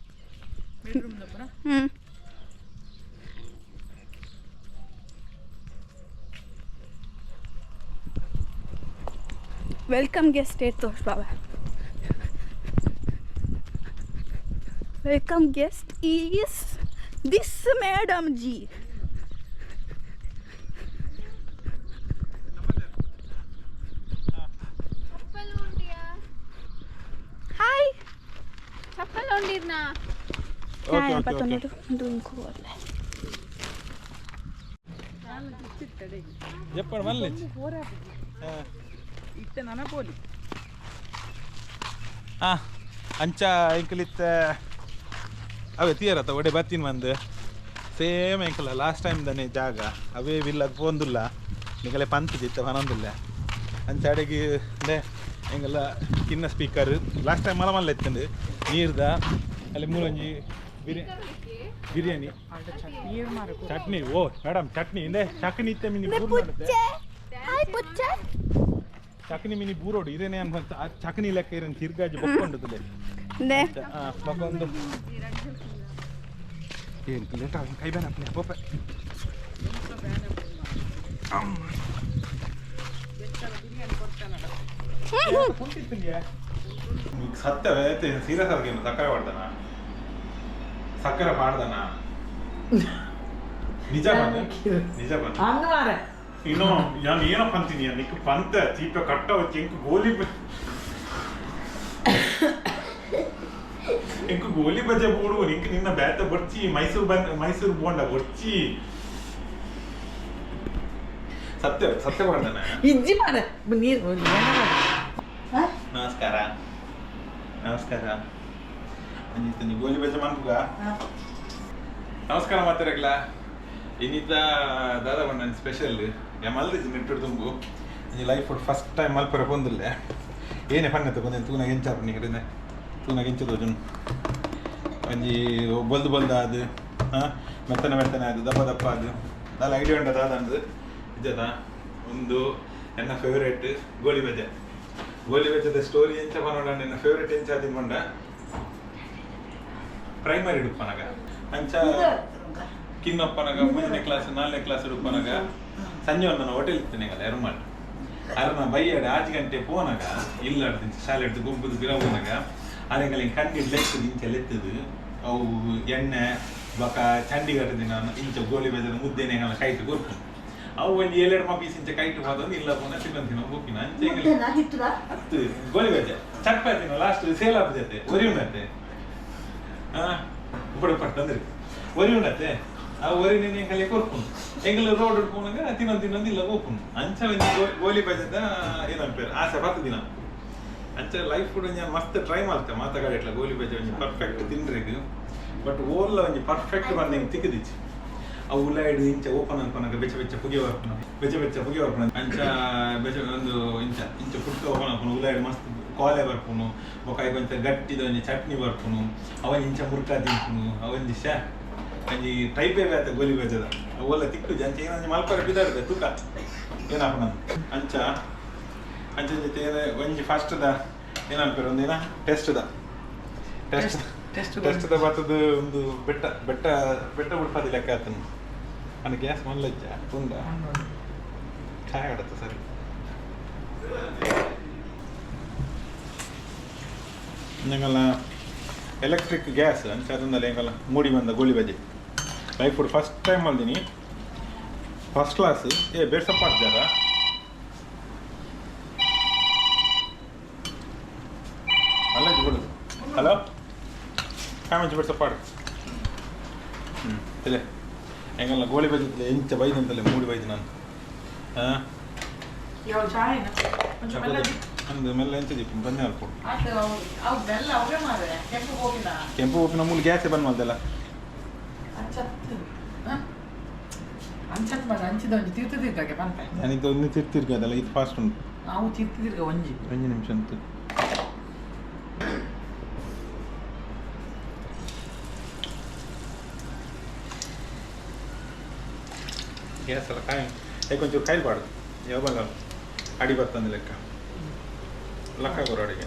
ಬೆಡ್ರೂಮ್ ದ ಪುರ. Welcome guest eight ತೋರ್ಸ್ Baba. Welcome guest is this madam ji. Hi. Chappal ಉಂಡಿರ್ನಾ? Okay okay okay. ಜಪ್ಪಡ್ ಮಲ್ಲೆ ಇತ್ತೆ ನನ ಪೋಲಿ. ಹಾಂ, ಅಂಚ ಎಂಕಲಿತ್ತ ಅವೇ ತೀರತ್ತ ಒಡೆ ಬತ್ತೀನಿ ಬಂದು ಸೇಮ್ ಎಂಕಲ ಲಾಸ್ಟ್ ಟೈಮ್ ದನೆ ಜಾಗ ಅವೇ ವಿಲ್ಲಗ್ ಪೋಂದುಲ್ಲ ನಿಕಲೆ ಪಂತಿದ್ದಿತ್ತ ಪನೊಂದಿಲ್ಲ. ಅಂಚ ಅಡೆಗೆ ಅಂದೆ ಎಂಗಲ್ಲ ಕಿನ್ನ ಸ್ಪೀಕರ್ ಲಾಸ್ಟ್ ಟೈಮ್ ಮಲ ಮಲ್ಲ ಎತ್ತಂಡು ನೀರ್ದ ಅಲ್ಲಿ ಮೂಲೊಂಜಿ ಬಿರಿಯಾನಿ ಚಟ್ನಿ. ಓ ಮೇಡಮ್ ಚಟ್ನಿ ಇಂದೆ ಚಟ್ನಿ ಇತ್ತೆ ಮಿನಿ ಬೂರ್ ಮಾಡುತ್ತೆ. ಚಕ್ನಿ ಮಿನಿ ಬೂರೋಡು ಇದೇನೆ ಅನ್ಕೊಂತ ಆ ಚಕ್ನಿ ಲೆಕ್ಕ ಇರನ್ ತಿರ್ಗಾಜಿ ಬಕ್ಕೊಂಡುತ್ತದೆ ಬಕ್ಕೊಂದು ಏನು ಲೇಟ್ ಆಗಿ ಕೈ ಬೇನ ಪೋಪ. ಸತ್ಯ ಸೀರಿಯಸ್ ಆಗಿ ಸಕ್ಕರೆ ಪಾಡ್ದನ? ಸಕ್ಕರೆ ಪಾಡ್ದನ? ನಿಜ ಬಂದ ನಿಜ ಬಂದ ಹಂಗ ಮಾರೆ ಇನ್ನು ನಾನು ಏನಪ್ಪ ಅಂತೀನಿ, ನಿಕ್ ಪಂತ ಚೀಪ ಕಟ್ಟ వచ్చి ಇಂಕ ಗೋಲಿ ಇಂಕ ಗೋಲಿ ಬಜೆ ಬೋಡು ಇಂಕ ನಿನ್ನ ಬ್ಯಾಟ ಬರ್ಚಿ ಮೈಸೂರು ಬಂದ ಮೈಸೂರು ಬೋಂಡ ಬರ್ಚಿ ಸತ್ಯ ಸತ್ಯ ಮಾಡ್ದಾನ ಇಜ್ಜಿ ಮಾರೆ ನೀರು. ನಮಸ್ಕಾರ ನಮಸ್ಕಾರ ಅಂಜಿತನಿ ಗೋಲಿ ಬಜೆ ಮನ್ಪುಗ. ನಮಸ್ಕಾರ ಮಾತಾಡಗ್ಲ ಇನ್ನಿತ ದಾದಾ ಬಣ್ಣ ಸ್ಪೆಷಲ್ ಮಲ್ದಿಜಿ ನೆಟ್ಟುಡು ತುಂಬು ಈ ಲೈಫ್ ಫಸ್ಟ್ ಟೈಮ್ ಮಲ್ಪರೆ ಪೊಂದಿಲ್ಲ ಏನೇ ಪಣ್ಣೆ ತಗೊಂಡು ತೂನಾಗ ಎಂಚಾಪ ನೀ ತೂನಾಗ ಎಂಚ ತೋಜುನು ಒಂಜಿ ಬೊಲ್ದು ಬೊಲ್ದು ಅದು ಹಾಂ ಮೆತ್ತನೆ ಮೆತ್ತನೆ ಅದು ದಪ್ಪ ದಪ್ಪ ಅದು ದಾಲ ಐಡಿಯಾ ಉಂಟ ದಾದ ಅಂದು ಇಜ್ಜದ ಒಂದು ಎನ್ನ ಫೇವ್ರೇಟ್ ಗೋಲಿ ಬಜೆ. ಗೋಲಿ ಬಜೆದ ಸ್ಟೋರಿ ಎಂಚ ಪನೋಡ ಎನ್ನ ಫೇವ್ರೇಟ್ ಎಂಚ ತಿನ್ಕೊಂಡ ಪ್ರೈಮರಿ ಉಪ್ಪನಗ ಅಂಚ ಕಿನ್ನಪ್ಪನಗ 3ನೇ ಕ್ಲಾಸ್ 4ನೇ ಕ್ಲಾಸ್ ಉಪ್ಪನಗ ಸಂಜೆ ಒಂದು ಹೋಟೆಲ್ ಇತ್ತೇನೆ ಎರ್ಮಾಳ್ ಅರನ ಬೈಯಾಡ 5 ಗಂಟೆ ಪೋನಾಗ ಇಲ್ಲ ಶಾಲೆ ಹಿಡ್ದು ಗುಂಪುದು ಬಿರ ಹೋನಾಗ ಅರೆಂಗಲಿ ಕಣ್ಣಿಡ್ ಲೆಕ್ಕದು ಇಂಚ ಲೆತ್ತದು ಅವು ಎಣ್ಣೆ ಬೊಕ ಚಂಡಿಗಢ ದಿನ ಇಂಚ ಗೋಲಿ ಬಜದ ಮುದ್ದೆನೆ ಕೈಟ್ ಕೊರ್ಪು ಅವು ಒಂಜಿ ಏಳೆರಡು ಮಾ ಪೀಸ್ ಇಂಚ ಕೈಟ್ ಹೋದಂದು ಇಲ್ಲ ಪೋನ ತಿನ್ನೊಂದು ತಿನ್ನೋ ಬೋಕಿನ ಅಂಚೆ ಹತ್ತು ಗೋಲಿ ಬಜೆ ಚಪ್ಪೆ ತಿನ್ನೋ ಲಾಸ್ಟ್ ಸೇಲ್ ಆಪುಜತೆ ಒರಿ ಉಂಡತೆ ಹಾಂ ಉಪ್ಪಡೆ ಉಪ್ಪಟ್ಟು ತಂದ್ರಿ ಒರಿ ಉಂಡತೆ ಆ ಒರಿನ ಎಂಕಲೆ ಕೊರ್ಪುನು ಎಂಕಲ್ ರೋಡ್ ಪೋನಗ ತಿನ್ನೊಂದು ತಿನ್ನೊಂದು ಇಲ್ಲ ಹೋಪುನು ಅಂಚ ಒಂಜಿ ಗೋಲಿ ಬಜೆದ ಏನನ್ಪೇರು ಆಸೆ ಪತ್ತು ದಿನ ಅಂಚ ಲೈಫ್ ಕೂಡ ಒಂಜಿ ಮಸ್ತ್ ಟ್ರೈ ಮಾಡ್ತೆ ಮಾತಗಾಡಿ ಇಟ್ಲ ಗೋಲಿ ಬಜೆ ಒಂಜಿ ಪರ್ಫೆಕ್ಟ್ ತಿನ್ರೆಗ್ ಬಟ್ ಓಲ್ಲ ಒಂಜಿ ಪರ್ಫೆಕ್ಟ್ ಬಂದು ಹೆಂಗೆ ತಿಕ್ಕದಿಚ್ಚಿ ಅವು ಉಲಾಯ್ಡ್ ಇಂಚ ಓಪನ್ ಅನ್ಪನಗ ಬೆಚ್ಚ ಬೆಚ್ಚ ಪುಗೆ ಬರ್ಪುನ ಬೆಚ್ಚ ಬೆಚ್ಚ ಪುಗೆ ಬರ್ಪುನ ಅಂಚ ಬೆಚ್ಚ ಒಂದು ಇಂಚ ಇಂಚ ಫುಡ್ ಓಪನ್ ಅನ್ಪುನು ಉಲಾಯ್ಡ್ ಮಸ್ತ್ ಕೋಲೆ ಬರ್ಪುನು ಬೊಕ ಐಕ್ ಗಟ್ಟಿದ ಒಂಜಿ ಚಟ್ನಿ ಬರ್ಪುನು ಅವಂಜಿ ಇಂಚ ಮುರ್ಕ ತಿನ್ಪುನು ಅವಂಜಿ ಶಾ ಒಂಜಿ ಟೈಪೇ ಬೇತ ಗೋಲಿ ಬಜದ ಅವೆಲ್ಲ ತಿಕ್ಕುಜಿ ಅಂಚ ಏನೊಂಜಿ ಮಲ್ಪರೆ ಬಿದಾಡ್ದೆ ತೂಕ ಏನಾಪುನ ಅಂಚ ಅಂಚ ಜೊತೆ ಒಂಜಿ ಫಸ್ಟ್ದ ಏನನ್ಪೇರು ಒಂದಿನ ಟೆಸ್ಟ್ದ ಟೆಸ್ಟ್ ಟೆಸ್ಟ್ ಟೆಸ್ಟ್ದ ಬತ್ತದ ಒಂದು ಬೆಟ್ಟ ಬೆಟ್ಟ ಬೆಟ್ಟ ಉಡ್ಪಾದಿ ಲೆಕ್ಕ ಆತನು ಅಂಡ್ ಗ್ಯಾಸ್ ಮಲ್ಲಜ್ಜ ಉಂಡ ಛಾಯ್ ಆಡತ್ತ ಸರಿ ಎಂಗಲ್ಲ ಎಲೆಕ್ಟ್ರಿಕ್ ಗ್ಯಾಸ್ ಅಂಚ ಅದೊಂದಲ್ಲ ಎಂಗಲ್ಲ ಮೂಡಿ ಬಂದ ಗೋಲಿ ಬಜೆ ಲೈಫ್ ಫುಡ್ ಫಸ್ಟ್ ಟೈಮ್ ಮಲ್ದಿನಿ ಫಸ್ಟ್ ಕ್ಲಾಸ್ ಏ ಬೇಡ್ಸಪ್ಪ ಜಾರ ಅಲ್ಲ ಬಿಡು ಹಲೋ ಕಾಮಂಚಿ ಬೇಡ್ಸಪ್ಪ ಹ್ಞೂ ತಿಲೆ ಎಂಗಲ್ಲ ಗೋಳಿ ಬಜೆ ಎಂಚ ಬೈದಂತಲೆ ಮೂಡಿ ಬೈದು ನಾನು ಹಾಂ ಯಾವ ಚಾಯ್ ಅಂದು ಮೆಲ್ಲ ಎಂಚ ದೀಪ ಬಂದೆ ಅಲ್ಪು ಆಯ್ತು ಅವು ಬೆಲ್ಲ ಅವೇ ಮಾರೆ ಕೆಂಪು ಹೋಗಿಲ್ಲ ಕೆಂಪು ಉಪ್ಪಿನ ಮೂಲ ಗ್ಯಾಸೇ ಬಂದ್ ಮಾಡ್ದಲ್ಲ ಅಂಚತ್ತು ಅಂಚತ್ ಮಾಡ ಅಂಚಿದ ಒಂಜಿ ತೀರ್ಥ ತಿರ್ಗಕ್ಕೆ ಪನ್ಪೆ ನಾನಿದ್ದು ಒಂದು ತಿರ್ತಿರ್ಗ ಅದಲ್ಲ ಇದು ಫಾಸ್ಟ್ ಉಂಟು ನಾವು ತೀರ್ಥ ತಿರ್ಗ ಒಂಜಿ ಒಂಜಿ ನಿಮಿಷ ಅಂತ ಗ್ಯಾಸ್ ಅಲ್ಲ ಕಾಯಿ ಯಾಕೆ ಒಂಚೂರು ಕಾಯ್ಬಾರ್ದು ಯಾವಾಗ ಅಡಿ ಬರ್ತಂದು ಲೆಕ್ಕ ಲೆಕ್ಕ ಬರೋ ಅಡಿಗೆ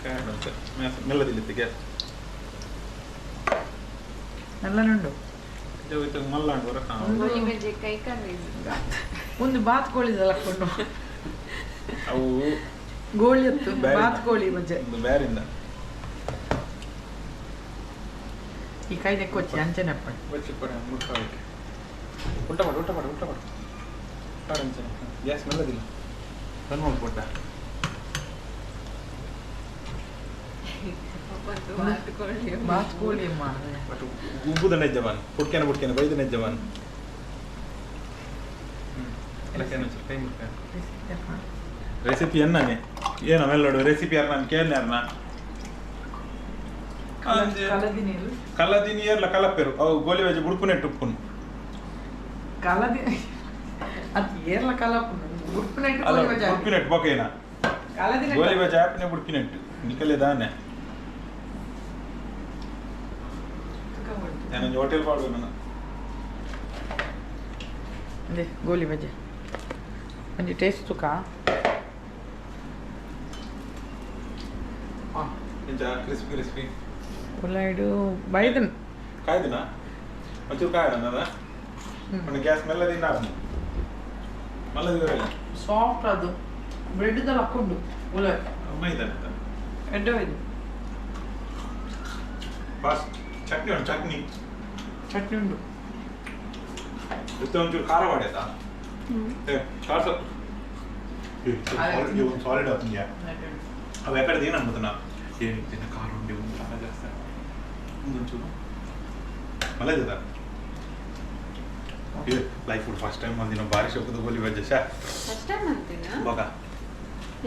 ಕಾಯಿ ಮೆಲ್ಲದಿಲ್ಲಿತ್ತು ಗ್ಯಾಸ್ ಮೆಲ್ಲನುಂಡು ಮಲ್ಲಾಂಡು ಬರ ಗೋಲಿ ಬಜೆ ಕೈ ಕಾಲು ಒಂದು ಬಾತ್ ಕೋಳಿ ಹಾಕೊಂಡು ಅವು ಗೋಳಿ ಇತ್ತು ಬಾತ್ ಕೋಳಿ ಬಜೆ ಒಂದು ಬ್ಯಾರಿಂದ ಈ ಕೈ ನೆಕ್ಕೊಚ್ಚಿ ಅಂಚನೆ ಅಪ್ಪ ಬಚ್ಚಿ ಪಡೆ ಮುಟ್ಟಾವಕ್ಕೆ ಊಟ ಮಾಡು ಊಟ ಮಾಡು ಊಟ ಮಾಡು ಕಾಡು ಗ್ಯಾಸ್ ಮೆಲ್ಲದಿಲ್ಲ ಬಂದ್ ಮಾಡ್ಕೊಟ್ಟ ಬಾತ್ ಕೋಳಿ ಅಮ್ಮ ಬಟ್ ಉಬ್ಬುದ ನೆಜ್ಜವಾನ್ ಪುಟ್ಕೆನ ಪುಟ್ಕೆನ ಬೈದ ನೆಜ್ಜವಾನ್ ರೆಸಿಪಿ ಎನ್ನಾನೆ ಏನು ಮೆಲ್ಲೋಡು ರೆಸಿಪಿ ಯಾರು ನಾನು ಕೇಳಿನ ಕಲದಿ ನೀರು ಕಲ್ಲದಿನಿ ಏರ್ಲ ಕಲಪ್ಪೇರು ಅವು ಗೋಲಿ ಬಜೆ ಬುಡ್ಪುನೆ ಟುಪ್ಪುನು ಕಲದಿ ಅದು ಏರ್ಲ ಕಲಪ್ಪುನು ಉಡುಪಿನೆಟ್ಟು ಅಲ್ಲ ಗೋಲಿ ಬಜೆ ಬುಡ್ಪಿನೆಟ್ ಬೊಕೇನ ಕಲದಿ ಗೋಲಿ ಬಜೆ ಆಪನೆ ಬುಡ್ಪಿನೆಟ್ಟು ನಿಕಲೆ ದಾನೆ ನಾನು ಹೋಟೆಲ್ ಪಾಡು ನಾನು ಅದೇ ಗೋಲಿ ಬಜೆ ಒಂಜಿ ಟೇಸ್ಟ್ ತುಕ ಎಂಚ ಕ್ರಿಸ್ಪಿ ಕ್ರಿಸ್ಪಿ ಉಲಾಯ್ಡು ಬೈದನ್ ಕಾಯ್ದಿನ ಒಂಚೂರು ಕಾಯಡ ಅದ ಒಂದು ಗ್ಯಾಸ್ ಮೆಲ್ಲದಿಂದ ಆಪುನು ಮಲ್ಲದಿವರೆಲ್ಲ ಸಾಫ್ಟ್ ಅದು ಬ್ರೆಡ್ದಲ್ಲಿ ಹಾಕೊಂಡು ಉಲಾಯ್ ಮೈದಾ ಎಡ್ಡೆ ಇದು ಫಾಸ್ಟ್ ಚಟ್ನಿ ಉಂಟು ಚಟ್ನಿ ಚಟ್ನಿ ಉಂಡು ಜೊತೆ ಒಂಚೂರು ಖಾರ ಮಾಡಾಯ್ತಾ ಏ ಖಾರ ಸ್ವಲ್ಪ ಒಂದು ಸಾಲಿಡ್ ಆಗ್ತದೆ ಅವು ಎಕಡೆ ಏನು ಅನ್ಬೋದನ ಏನು ತಿನ್ನ ಖಾರ ಉಂಡೆ ಒಂದು ಖಾರ ಜಾಸ್ತಿ ಒಂದೊಂಚೂರು ಮಲಜದ ಏ ಲೈಫ್ ಫುಡ್ ಫಸ್ಟ್ ಟೈಮ್ ಒಂದಿನ ಭಾರಿ ಶೋಕದ ಗೋಲಿ ಬಜ್ಜೆ ಶಾ ಫಸ್ಟ್ ಟೈಮ್ ಅಂತೀನ ಬಗ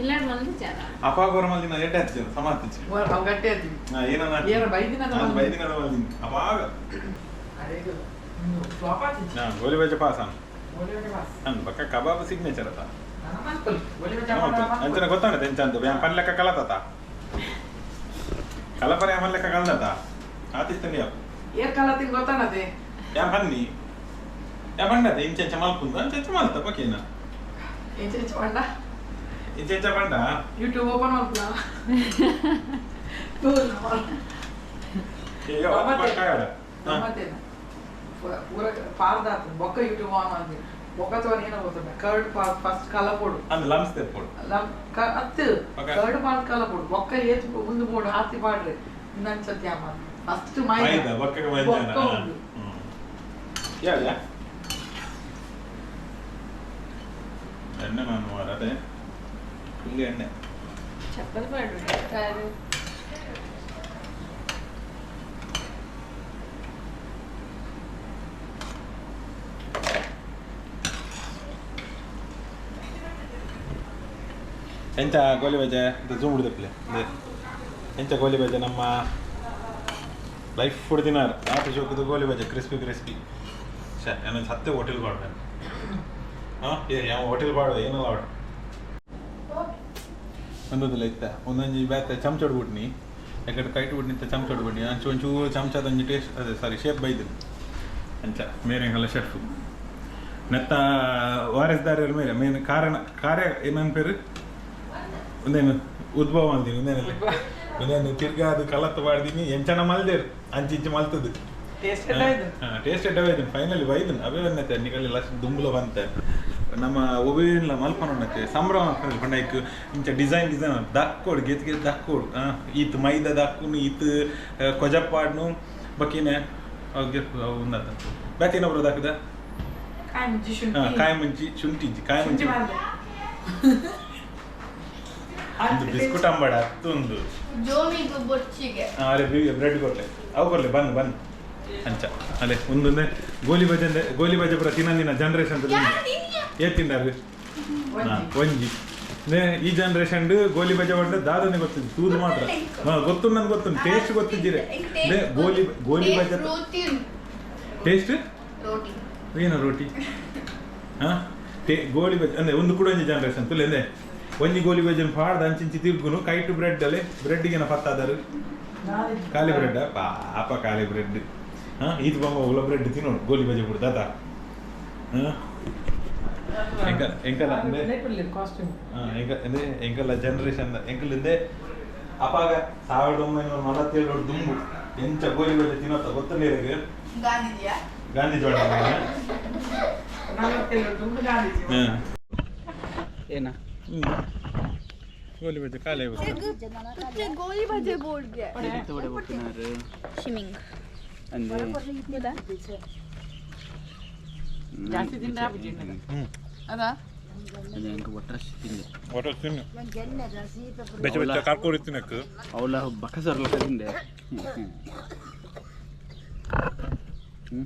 ಇಲ್ಲ ಮಲ್ದಿಚಾರ ಅಪಾಗ ಬರೋ ಮಲ್ದಿನ ಎಡ್ಡೆ ಹಚ್ಚಿನ ಸಮ ಹತ್ತಿಚ್ಚಿ ಅವು ಗಟ್ಟಿ ಆಯ್ತು ಏನನ್ನ ಏನ ಬೈದಿನದ ನಾನು ಬೈದಿನದ ಮಲ್ದಿನ ಅಪಾಗ ಅದೇ ಇದು ಫ್ಲಾಪ್ ಆತಿಚ್ಚಿ ನಾ ಗೋಲಿ ಬಜ್ಜೆ ಪಾಸ್ ಅನ್ ಗೋಲಿ ಬಜೆ ಪಾಸ್ ಅನ್ ಬಕ್ಕ ಕಬಾಬ್ ಸಿಗ್ನೇಚರ್ ಅತ್ತ ನಾನು ಮಲ್ಪಲ್ ಗೋಲಿ ಬಜೆ ಅಂಚನ ಗೊತ್ತಾಣೆ ಎಂಚ ಅಂತ ಯಾನ್ ಪನ್ಲೆಕ್ಕ ಕಲತತ ಕಲಪರ ಯಾನ್ ಪನ್ಲೆಕ್ಕ ಕಲ್ದತ ಆತಿಸ್ತನಿ ಏರ್ ಕಲತಿನ ಗೊತ್ತಾನದೆ ಯಾನ್ ಪನ್ನಿ ಯಾನ್ ಪಂಡತೆ ಇಂಚ ಇಂಚ ಮಲ್ಪುಂದು ಅಂಚ ಇಂಚ ಮಲ್ತ ಪಕೇನ ಇಂಚ ಇಂಚ ಪಂಡ ಇಂಚ ಇಂಚ ಪಂಡ ಯೂಟ್ಯೂಬ್ ಓಪನ್ ಮಲ್ಪುನ ಅಯ್ಯೋ ಅದು ಕಾಯಡ ಗಮ್ಮತ್ತೇನ ಪೂರ ಪಾರ್ದಾತು ಬೊಕ್ಕ ಯೂಟ್ಯೂಬ್ ಆನ್ ಮಾಡ್ತೀನಿ ಬೊಕ್ಕ ತೋರ್ ಏನೋ ಗೊತ್ತುಂಟ ಕರ್ಡ್ ಪಾರ್ ಫಸ್ಟ್ ಕಲಪೋಡು ಅಂದ್ ಲಮ್ಸ್ ತೆಪ್ಪೋಡು ಅತ್ತು ಕರ್ಡ್ ಪಾರ್ ಕಲಪೋಡು ಬೊಕ್ಕ ಏತ್ ಮುಂದೆ ಬೋಡು ಹಾತಿ ಪಾಡ್ರೆ ಇನ್ನೊಂದ್ಸತಿ ಅಮ್ಮ ಫಸ್ಟ್ ಮೈದ ಬೊಕ್ಕಗೆ ಮೈದ ಬೊಕ್ಕ ಉಂಡು. ಯಾ ಯಾ ಎಣ್ಣೆ ನಾನು ಮಾರದೆ ಫುಲ್ ಎಣ್ಣೆ ಚಪ್ಪಲ್ ಪಾಡು ಕಾರು ಎಂಚ ಗೋಲಿ ಬಜೆ ಝೂಮ್ ಹಿಡಿದಪ್ಲೆ ಎಂಚ ಗೋಲಿ ಬಜೆ ನಮ್ಮ ಲೈಫ್ ಫುಡ್ ತಿನ್ನಾರ ಆಟ ಶೋಕದ ಗೋಲಿ ಬಜೆ ಕ್ರಿಸ್ಪಿ ಕ್ರಿಸ್ಪಿ. ಶೇ ನಾನು ಸತ್ತೆ ಹೋಟೆಲ್ ಬಾಡ್ವೆ. ಹಾಂ ಏ ಯಾವ ಹೋಟೆಲ್ ಬಾಡ್ವೆ ಏನಲ್ಲ ಆಡ ಒಂದೊಂದಿಲ್ಲ ಇತ್ತ ಒಂದೊಂಜಿ ಬ್ಯಾತೆ ಚಮಚ ಬಿಟ್ನಿ ಯಾಕಂದ್ರೆ ಕೈಟ್ ಬಿಟ್ನಿತ್ತ ಚಮಚ ಬಿಟ್ನಿ ಅಂಚು ಒಂಚೂರು ಚಮಚದ ಒಂಜಿ ಟೇಸ್ಟ್ ಅದೇ ಸಾರಿ ಶೇಪ್ ಬೈದಿನಿ ಅಂಚ ಮೇರೆ ಶೆಫ್ ನೆತ್ತ ವಾರಸ್ದಾರ ಮೇರೆ ಮೇನ್ ಕಾರಣ ಕಾರ್ಯ ಏನನ್ ಪೇರು ಒಂದೇನು ಉದ್ಭವ ಅಂತೀನಿ ಒಂದೇನಲ್ಲಿ ಒಂದೇನು ತಿರ್ಗಾ ಅದು ಕಲತ್ತು ಪಾಡ್ದೀನಿ ಎಂಚನ ಮಲ್ದೇರು ಅಂಚಿಂಚು ಮಲ್ತದು. ಟೇಸ್ಟ್ ಟೇಸ್ಟ್ ಎಡ್ಡ ಬೈದನ್ ಫೈನಲಿ ಬೈದನ್ ಅವೇ ಬಂದೈತೆ ನಿಕಲ್ಲಿ ಲಸ್ಟ್ ದುಂಬುಲ ಬಂತೆ ನಮ್ಮ ಒಬೇನ್ಲ ಮಲ್ಪನೊಂಡತ್ತೆ ಸಂಭ್ರಮ ಪಂಡೈಕ್ ಇಂಚ ಡಿಸೈನ್ ಡಿಸೈನ್ ದಕ್ಕೋಡು ಗೆತ್ ಗೆತ್ ದಕ್ಕೋಡು. ಈತ್ ಮೈದ ದಕ್ಕುನು ಈತ್ ಕೊಜಪ್ಪಾಡ್ನು ಬಕ್ಕಿನೆ ಉಂದಾತ ಬ್ಯಾತಿನೊಬ್ರು ದಕ್ಕದ ಕಾಯಿ ಮುಂಚಿ ಶುಂಠಿ. ಕಾಯಿ ಮುಂಚಿ ಶುಂಠಿ ಇಜ್ಜಿ, ಕಾಯಿ ಮುಂಚಿ. ಒಂದು ಬಿಸ್ಕುಟ್ ಅಂಬಾಡ ಅತ್ತೊಂದು ಜೋಮಿಗು ಬೊಚ್ಚಿಗೆ. ಅರೆ ಬ್ರೆಡ್ ಕೊಡ್ಲೆ ಅವು ಕೊಡ್ಲೆ ಬನ್ ಬನ್ ಅಂಚ ಅಲ್ಲೇ ಒಂದೊಂದೇ ಗೋಲಿ ಬಜೆ ಅಂದ್ರೆ ಗೋಲಿ ಬಜೆ ಪೂರ ತಿನ್ನಂದಿನ ಜನರೇಷನ್ ಏ ತಿಂದಾರು ಒಂಜಿ. ಈ ಜನರೇಷನ್ ಗೋಲಿ ಬಜೆ ಪಂಡ ದಾದನೆ ಗೊತ್ತಿದ್ದು ತೂದು ಮಾತ್ರ. ಹಾ ಗೊತ್ತು ನನ್ಗೆ ಗೊತ್ತು ಟೇಸ್ಟ್ ಗೊತ್ತಿದ್ದೀರಿ. ಗೋಲಿ ಗೋಲಿ ಬಜೆ ಟೇಸ್ಟ್ ರೋಟಿ ಏನು ರೋಟಿ. ಹಾ ಗೋಲಿ ಬಜೆ ಅಂದ್ರೆ ಒಂದು ಕೂಡ ಒಂಜಿ ಜನರೇಷನ್ ತುಲೆ ಅಂದೆ ಒಂಜಿ ಗೋಲಿ ಬಜೆನ್ ಪಾಡ್ದ ಅಂಚಿಂಚಿ ತಿರ್ಗುನು ಕೈಟು ಬ್ರೆಡ್ ಅಲ್ಲೇ ಬ್ರೆಡ್ಗೆನ ಪತ್ತಾದರು ಖಾಲಿ ಬ್ರೆಡ್ ಪಾಪ ಖಾಲಿ ಬ್ರೆಡ್. ಹಾಂ ಈತ್ ಬಾಂಬ ಉಲ ಬ್ರೆಡ್ ತಿನ್ನೋಡು ಗೋಲಿ ಬಜೆ ಬಿಡು ದಾದ. ಹಾಂ ಎಂಕ ಎಂಕಲ ಅಂದ್ರೆ ಎಂಕ ಅಂದ್ರೆ ಎಂಕಲ ಜನರೇಷನ್ ಎಂಕಲಿಂದೆ ಅಪಾಗ 1947 ದುಂಬು ಎಂಚ ಗೋಲಿ ಬಜೆ ತಿನ್ನೋತ ಗೊತ್ತಲೇರಿಗೆ ಗಾಂಧೀಜಿಯಾ ಗಾಂಧಿ ಜೋಡ. 47 ದುಂಬು ಗಾಂಧೀಜಿ. ಏನ ಗೋಲಿ ಬಜೆ ಖಾಲಿ ಗೋಲಿ ಬಜೆ ಬೋರ್ಡ್ಗೆ ಶಿಮಿಂಗ್ ಅಂದೆ ಜಾಸ್ತಿ ತಿಂದ್ರೆ ಆಪುಜಿ ಅದ. ಅದೇ ಅಂಕ ಒಟ್ರಾಶಿ ತಿಂದೆ. ಹೋಟೆಲ್ ತಿನ್ನು ಬೆಚ್ಚ ಬೆಚ್ಚ ಕಾರ್ಕೋಡಿ ತಿನ್ನಕ್ಕೆ. ಅವಳ ಬಕಸರ್ಲಕ ತಿಂದೆ. ಹ್ಞೂ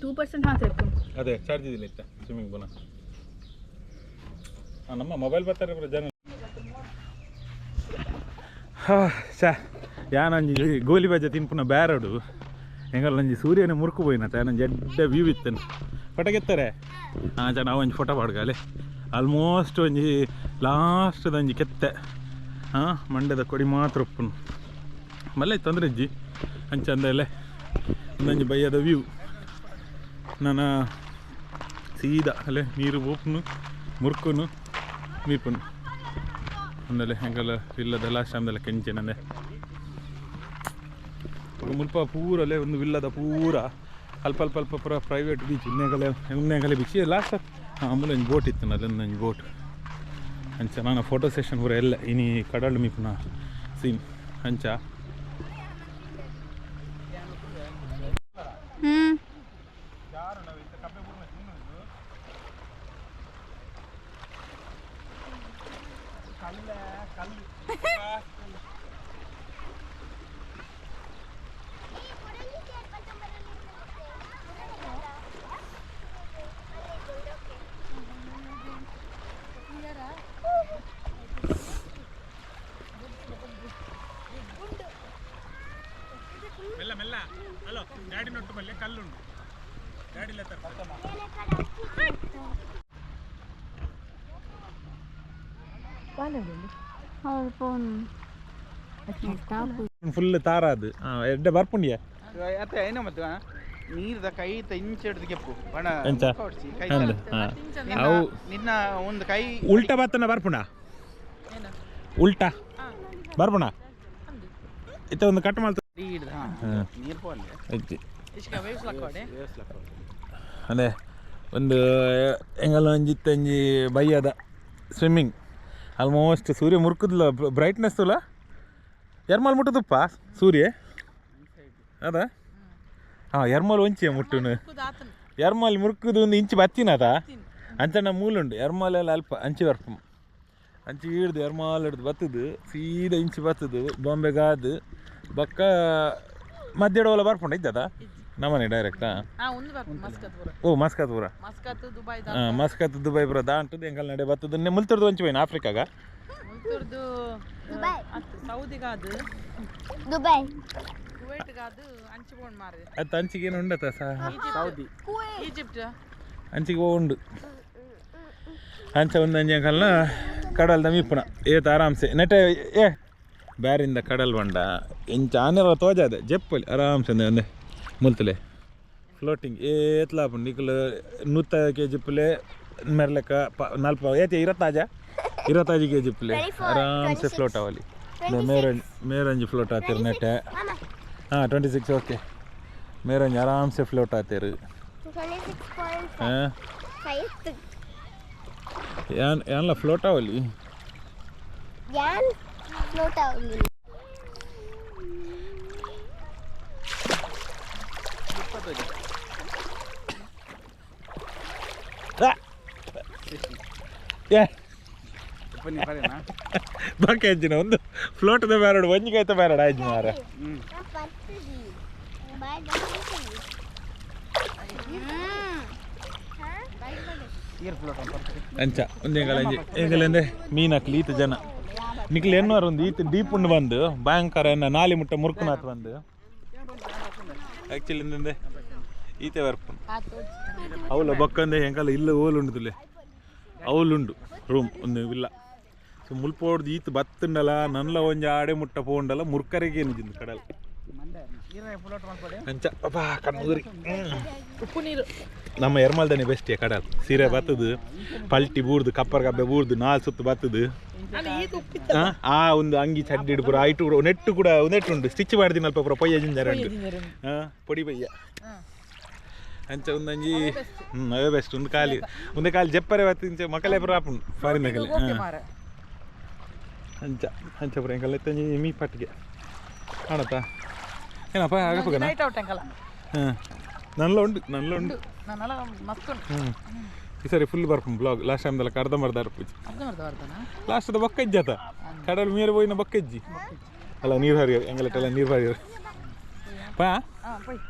2% ಮಾತ್ರ. ಅದೇ ಚಾರ್ಜ್ ಇದಿಲ್ಲ ಇತ್ತ ಸ್ವಿಮ್ಮಿಂಗ್ ಪೂಲ. ನಮ್ಮ ಮೊಬೈಲ್ ಬರ್ತಾರೆ ಜನ. ಹಾ ಶಾ ಯಾನೊಂಜಿ ಗೋಲಿ ಬಜೆ ತಿನ್ಪುನ ಬ್ಯಾರೋಡು ಎಂಗಲ್ಲ ಒಂಜಿ ಸೂರ್ಯನ ಮುರುಕು ಪೋಯಿನತ ಯಾನೊಂಜಿ ಎಡ್ಡೆ ವ್ಯೂ ಇತ್ತನು ಫೋಟೋ ಕೆತ್ತಾರೆ. ಹಾಂ ಜನ ಒಂಜಿ ಫೋಟೋ ಪಾಡ್ಗಾಲೆ ಆಲ್ಮೋಸ್ಟ್ ಒಂಜಿ ಲಾಸ್ಟ್ ಒಂಜಿ ಕೆತ್ತೆ. ಹಾಂ ಮಂಡ್ಯದ ಕೊಡಿ ಮಾತ್ರ ಉಪ್ಪುನು ಮಲ್ಲೆ ತೊಂದರೆ ಇಜ್ಜಿ ಅಂಚ ಅಂದಲೆ ಒಂದೊಂಜಿ ಬಯ್ಯದ ವ್ಯೂ. ನನ್ನ ಸೀದಾ ಅಲ್ಲೇ ನೀರು ಬೋಪುನು ಮುರ್ಕುನು ಮೀಪುನು ಅಂದಲೆ ಎಂಕಲ್ಲ ವಿಲ್ಲದ ಲಾಸ್ಟ್ ಅಂದಲೆ ಕೆಂಚಿನಂದೆ ಮುಲ್ಪ ಪೂರ ಅಲ್ಲೇ ಒಂದು ವಿಲ್ಲದ ಪೂರ ಅಲ್ಪ ಅಲ್ಪ ಅಲ್ಪ ಪೂರ ಪ್ರೈವೇಟ್ ಬೀಚ್ ಇನ್ನೇಗಲೆ ಇನ್ನೇಗಲೆ ಬೀಚ್ ಲಾಸ್ಟ್. ಆಮೇಲೆ ಒಂಜಿ ಬೋಟ್ ಇತ್ತು ಅಲ್ಲೊಂದು ಬೋಟ್ ಅಂಚ ನಾನು ಫೋಟೋ ಸೆಷನ್ ಪೂರ ಎಲ್ಲ ಇನಿ ಕಡಲ್ ಮೀಪುನ ಸೀನ್ ಅಂಚ. ಮೆಲ್ಲ ಮೆಲ್ಲ ಹಲೋ ಡ್ಯಾಡಿ ನೊಟ್ಟು ಮಲ್ಲೆ ಕಲ್ಲುಂಡು ಡ್ಯಾಡಿ ಫುಲ್ ತಾರ ಅದು ಎಡ್ಡೆ ಬರ್ಪುಂಡಿಯ ಅತ್ತೆ ಏನ ಮತ್ತೆ ನೀರ್ದ ಕೈ ಇಂಚೆಡ್ದು ಕೆಪ್ಪು ಬಣ ಎಂಚ? ಕೈ ಅಂದ್ ಅವು ನಿನ್ನ ಒಂದು ಕೈ ಉಲ್ಟಾ ಬತ್ತನ ಬರ್ಪುಣ ಉಲ್ಟಾ ಬರ್ಪುಣ ಇತ್ತ ಒಂದು ಕಟ್ ಮಾಡ್ತ ನೀರು ಪೋಲೆ ಅಜ್ಜಿ ಇಷ್ಕ ವೇವ್ಸ್ ಲಕ್ಕೋಡೆ. ಅದೇ ಒಂದು ಎಂಗಲ್ಲ ಒಂಜಿತ್ತಂಜಿ ಬಯ್ಯದ ಸ್ವಿಮ್ಮಿಂಗ್ ಆಲ್ಮೋಸ್ಟ್ ಸೂರ್ಯ ಮುರ್ಕುದ್ಲ ಬ್ರೈಟ್ನೆಸ್ ತುಲ ಎರ್ಮಾಲ್ ಮುಟ್ಟುದಪ್ಪ ಸೂರ್ಯ ಅದ. ಹಾಂ ಎರ್ಮಾಲ್ ಒಂಚಿಯ ಮುಟ್ಟುನು ಎರ್ಮಾಲ್ ಮುರ್ಕುದು ಒಂದು ಇಂಚು ಬತ್ತಿನದ ಅಂಚನ ಮೂಲುಂಡು ಎರ್ಮಾಲ್ ಎಲ್ಲ ಅಲ್ಪ ಅಂಚಿ ಬರ್ಪು ಅಂಚಿ ಹಿಡ್ದು ಎರ್ಮಾಲ್ ಹಿಡ್ದು ಬತ್ತದು ಸೀದಾ ಇಂಚಿ ಬತ್ತದು ಬಾಂಬೆಗಾದು ಬಕ್ಕ ಮಧ್ಯಡೋಲ ಬರ್ಪುಂಡು ಇದ್ದದ. ನಮ್ಮನೆ ಡೈರೆಕ್ಟಾ? ಓ ಮಸ್ಕತ್ ಪೂರ. Muscat Dubai. ಹಾಂ, ಮಸ್ಕತ್ ದುಬೈ ಪೂರ ದಾಂಟದು ಎಂಕಲ್ ನಡೆ ಬತ್ತದ. ಮುಲ್ತುರ್ದು ಒಂಚಿ ಹೋಯ್ನ ಆಫ್ರಿಕಾಗ? ಮುಲ್ತುರ್ದು ದುಬೈ. ಸೌದಿಗಾದು. ದುಬೈ. ಕುವೈಟ್ಗಾದು ಅಂಚಿ ಬೋಂಡ್ ಮಾರೆ. ಅದು ಅಂಚಿಗೆ ಏನು ಉಂಡತ ಸಹ? ಸೌದಿ. ಈಜಿಪ್ಟ್. ಅಂಚಿಗೆ ಉಂಡು. ಅಂಚ ಒಂದು ಅಂಜಿ ಅಂಕಲ್ನ ಕಡಲ್ದ ಮೀಪುನ ಏತ್ ಆರಾಮ್ಸೆ ನೆಟೆ. ಏ ಬ್ಯಾರಿಂದ ಕಡಲ್ ಬಂಡ ಎಂಚ ಆನೆರ ತೋಜಾದೆ ಜೆಪ್ಪಲಿ ಆರಾಮ್ಸೆ ಅಂದೆ ಅಂದೆ ಮುಲ್ತಲೆ ಫ್ಲೋಟಿಂಗ್ ಏತ್ಲ ಆಪುಂಡು. ನಿಕುಲು ನೂತ ಕೆ ಜಿಪ್ಪಲೆ ಮೆರ್ಲೆಕ್ಕ ನಲ್ಪ ಏತೆ ಇರತ್ತಾಜ ಇರತ್ತಾಜಿ ಕೆ ಜಿಪ್ಪಲೆ ಆರಾಮ್ಸೆ ಫ್ಲೋಟ್ ಆವಲಿ. ಮೇರಂಜ್ ಮೇರಂಜಿ ಫ್ಲೋಟ್ ಆತಿರ್ ನೆಟ್ಟೆ. ಹಾಂ, 26. ಓಕೆ, ಮೇರಂಜಿ ಆರಾಮ್ಸೆ ಫ್ಲೋಟ್ ಆತಿರು. 26.5. ಹಾಂ, ಯಾನ್ ಯಾನ್ಲ ಫ್ಲೋಟ್ ಆವಲಿ. ಯಾನ್ ಫ್ಲೋಟ್ ಆವಲಿ. ಏ ಬನ್ನಿ. ಬಾಕಿ ಅಂಚಿನ ಒಂದು ಫ್ಲೋಟ್ದ ಬ್ಯಾರಡು ಒಂಜಿಗಾಯ್ತ ಬ್ಯಾರಡು ಆಯ್ತು ಮಾರ. ಅಂಚ ಒಂದು ಎಂಗಲ ಅಂಜಿ ಎಂಗಲಂದೆ ಮೀನ್ ಹಾಕ್ಲಿ. ಈತ ಜನ ನಿಕ್ಲು ಎನ್ನುವಾರ ಒಂದು ಈತ ಡೀಪ್ ಉಂಡು ಬಂದು ಭಯಂಕರ ಎನ್ನ ನಾಲಿ ಮುಟ್ಟ ಮುರ್ಕುನಾತ್ ಬಂದು. ಆ್ಯಕ್ಚುಲಿ ಇಂದಂದೆ ಈತೆ ಬರ್ಪುಂಡು ಅವಲ ಬೊಕ್ಕಂದೆ ಎಂಕಲ ಇಲ್ಲ ಓಲು ಉಂಡುದುಲೆ ಅವಲುಂಡು ರೂಮ್ ಒಂದು ಇಲ್ಲ. ಸೊ ಮುಲ್ಪೋಡ್ದು ಈತ ಬತ್ತುಂಡಲ ನನ್ಲ ಒಂಜಿ ಆಡೆ ಮುಟ್ಟ ಪೋಂಡಲ ಮುರ್ಕರಿಗೆ ಏನಿಜಿಂದು ಕಡಲ್. ಅಂಚ ಅಬ್ಬಾ ಕಣ್ಣೂರಿ. ಉಪ್ಪು ನೀರು. ನಮ್ಮ ಎರ್ಮಲ್ದನೆ ಬೆಸ್ಟ್ ಕಡಲ್ ಸೀರೆ ಬತ್ತದು ಪಲ್ಟಿ ಬೂರ್ದು ಕಪ್ಪರ್ ಕಬ್ಬೆ ಬೂರ್ದು ನಾಲ್ ಸುತ್ತು ಬತ್ತದು. ಆ ಒಂದು ಅಂಗಿ ಚಡ್ಡಿ ಪೂರ ಐಟು ಪೂರ ನೆಟ್ಟು ಕೂಡ ನೆಟ್ಟು ಉಂಟು ಸ್ಟಿಚ್ ಮಾಡಿದಿನ ಅಲ್ಪ ಪೂರ ಪೊಯ್ಯ ಜಿಂಜರ ಉಂಟು. ಪೊಡಿ ಪೊಯ್ಯ ಅಂಚ ಒಂದಂಜಿ. ಹ್ಞೂ, ಅವೇ ಬೆಸ್ಟ್. ಒಂದು ಖಾಲಿ ಒಂದೇ ಖಾಲಿ ಜಪ್ಪರೆ ಬತ್ತು ಇಂಚ ಮಕ್ಕಳೇ ಪೂರ ಆಪುಂಡು ಫಾರಿನ್ ನಕಲೆ. ಹಾಂ, ಅಂಚ ಅಂಚ ಪೂರ ಎಂಕಲ್ಲ ಇತ್ತಂಜಿ ಮೀ ಪಟ್ಟಿಗೆ ಕಾಣತ್ತಾ ಏನಪ್ಪ ಆಗಪ್ಪಗನ. Night out ಎಂಕಲ. ಹಾಂ, ನಲ್ಲ ಉಂಡು ನಲ್ಲ ಉಂಡು. ನನ್ನಲ ಮಸ್ತ್ ಉಂಟು. ಹ್ಞೂ, ಈ ಸರಿ ಫುಲ್ ಬರ್ಪುಂಡು ಬ್ಲಾಗ್. ಲಾಸ್ಟ್ ಟೈಮ್ದಲ್ಲ ಅರ್ಧಂಬರ್ಧ ಅರ್ಪುಜಿ. ಅರ್ಧಂಬರ್ಧ ಬರ್ತಾನ. ಲಾಸ್ಟದ ಬೊಕ್ಕಜ್ಜಿ ಆತ ಕಡಲ್ ಮೀರು ಪೋಯಿನ ಬೊಕ್ಕಜ್ಜಿ ಅಲ್ಲ ನೀರು ಹರಿಯರು ಎಂಗಲೆಟ್ಟೆಲ್ಲ ನೀರು ಹರಿಯರು ಪಾ. ಹಾಂ, ಪೊಯ್.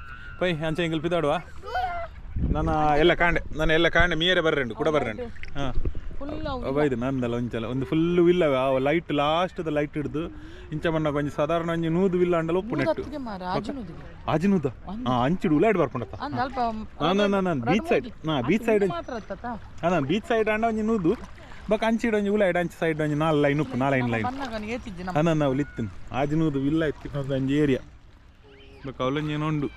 ಪೈ ಅಂಚ ಎಂಗಲ್ ಪಿದಾಡುವ. ನಾನು ಎಲ್ಲ ಕಾಂಡೆ ನಾನು ಎಲ್ಲ ಕಾಂಡೆ ಮೀರೆ ಬರ್ರೆಂಡು ಕೂಡ ಬರ್ರೆಂಡು. ಹಾಂ, ಬೈದು ನಂದಲ್ಲ ಒಂಚಲ ಒಂದು ಫುಲ್ಲು ಇಲ್ಲ ಆ ಲೈಟ್ ಲಾಸ್ಟ್ದ ಲೈಟ್ ಹಿಡ್ದು ಇಂಚ ಬಣ್ಣ ಒಂಜಿ ಸಾಧಾರಣ ಒಂಜಿ ನೂದು ವಿಲ್ಲ ಅಂಡಲ ಉಪ್ಪು ನೆಟ್ಟು. ಆಜಿನೂದ. ಹಾಂ, ಅಂಚಿಡು ಉಲಾಯ್ಡ್ ಬರ್ಪುಂಡತ್ತ. ಹಾಂ, ಬೀಚ್ ಸೈಡ್. ಹಾಂ, ಬೀಚ್ ಸೈಡ್. ಹಾಂ, ಬೀಚ್ ಸೈಡ್ ಅಂಡ ಒಂಜಿ ನೂದು ಬೊಕ ಅಂಚಿಡು ಒಂಜಿ ಉಲಾಯ್ಡ್ ಅಂಚು ಸೈಡ್ ಒಂಜಿ ನಾಲ್ ಲೈನ್ ಉಪ್ಪು ನಾಲ್ ಲೈನ್ ಲೈನ್. ಹಾಂ, ನಾವು ಲಿತ್ತಿನ ಆಜಿನೂದು ವಿಲ್ಲ ಇತ್ತು ಒಂಜಿ ಏರಿಯಾ ಬೊಕ ಅವಲೊಂಜಿ ಏನೋ ಉಂಡು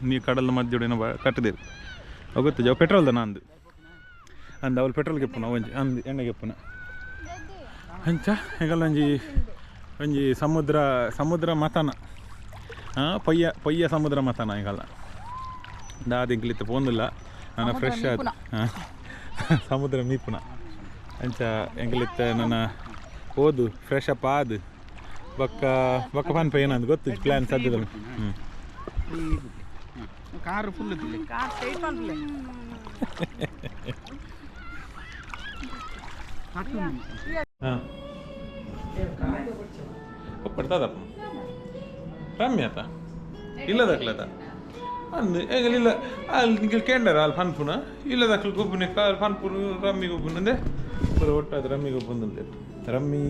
ನೀ ಕಡಲ ಮಧ್ಯಡು ಏನೋ ಕಟ್ಟದೇರು ಅವು ಗೊತ್ತು ಪೆಟ್ರೋಲ್ದ ನಂದು ಅಂದ ಅವಳು ಪೆಟ್ರೋಲ್ ಗೆಪ್ಪುನ ಒಂಜಿ ಅಂದ್ ಎಣ್ಣೆ ಗೆಪ್ಪುನ. ಅಂಚ ಎಂಕಲ್ಲ ಒಂಜಿ ಒಂಜಿ ಸಮುದ್ರ ಸಮುದ್ರ ಮತನ. ಹಾಂ, ಪೊಯ್ಯ ಪೊಯ್ಯ ಸಮುದ್ರ ಮತನ ಎಂಕಲ್ಲ ದಾದ ಎಂಕಲಿತ್ತ ಪೋಂದಿಲ್ಲ ನಾನು ಫ್ರೆಶ್ ಆದ. ಹಾಂ, ಸಮುದ್ರ ಮೀಪುನ. ಅಂಚ ಎಂಕಲಿತ್ತ ನನ್ನ ಓದು ಫ್ರೆಶ್ ಅಪ್ ಆದು ಬೊಕ್ಕ ಬೊಕ್ಕ ಪನ್ಪ ಏನಂದು ಗೊತ್ತು ಪ್ಲ್ಯಾನ್ ಸದ್ಯದಲ್ಲಿ. ಹ್ಞೂ, ಕಾರು ಫುಲ್. ಕಾರ್ ಸ್ಟ್ರೈಟ್ ಪನ್ಪಲೆ. ಹಾಂ, ಪಡ್ತದಪ್ಪ ರಮ್ಯಾತ ಇಲ್ಲದಕ್ಲತ ಅಂದ್ ಎಂಗಲ್ ಅಲ್ಲಿ ನಿಂಗೆ ಕೇಂಡರ ಅಲ್ಲಿ ಪನ್ಪುನ ಇಲ್ಲದಕ್ಲು ಗೊಬ್ಬುನೆ ಕಾಲ್ ಪನ್ಪುನು ರಮ್ಮಿ ಗೊಬ್ಬುನ ಅಂದೆ ಪೂರ ಒಟ್ಟಾದ ರಮ್ಮಿ ಗೊಬ್ಬುಂದಂದೆ ರಮ್ಮಿ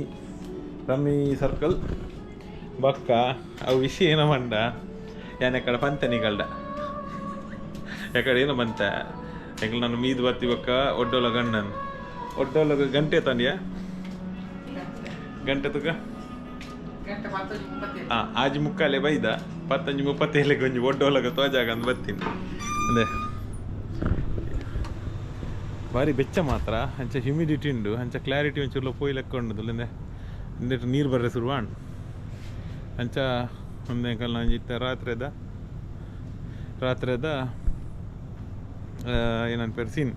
ರಮ್ಮಿ ಸರ್ಕಲ್ ಬಕ್ಕ ಅವು ವಿಷಯ ಏನೋ ಮಂಡ ಯಾನ್ ಎಕಡೆ ಪಂತೆ ನಿಗಲ್ಡ ಎಕಡೆ ಏನೋ ಬಂತ ಎಂಕಲ್ ನಾನು ಮೀದು ಬತ್ತಿ ಬಕ್ಕ ಒಡ್ಡೋಲ ಗಣ್ಣನ್ ಒಡ್ಡೋಲ ಗಂಟೆ ತಂಡಿಯ ಗಂಟೆ ತುಕ. ಹಾಂ, ಆಜಿ ಮುಕ್ಕಾಲೆ ಬೈದ ಪತ್ತಂಜಿ ಮುಪ್ಪತ್ತೇಳಿಗೆ ಒಂಜಿ ಒಡ್ಡೋಲಗ ತೋಜಾಗ ಅಂದ್ ಬತ್ತೀನಿ ಅದೇ ಭಾರಿ ಬೆಚ್ಚ ಮಾತ್ರ. ಅಂಚ ಹ್ಯುಮಿಡಿಟಿ ಉಂಡು ಅಂಚ ಕ್ಲಾರಿಟಿ ಒಂಚೂರು ಪೋಯಿ ಲೆಕ್ಕ ಉಂಡು ಇಂದೆ ಇಂದೆಟ್ ನೀರು ಬರ್ರೆ ಶುರುವಾಂಡ್. ಅಂಚ ಒಂದೇ ಕಲ್ಲ ಒಂಜಿ ಇತ್ತ ರಾತ್ರಿದ ರಾತ್ರಿದ ಏನನ್ಪೇರು ಸೀನ್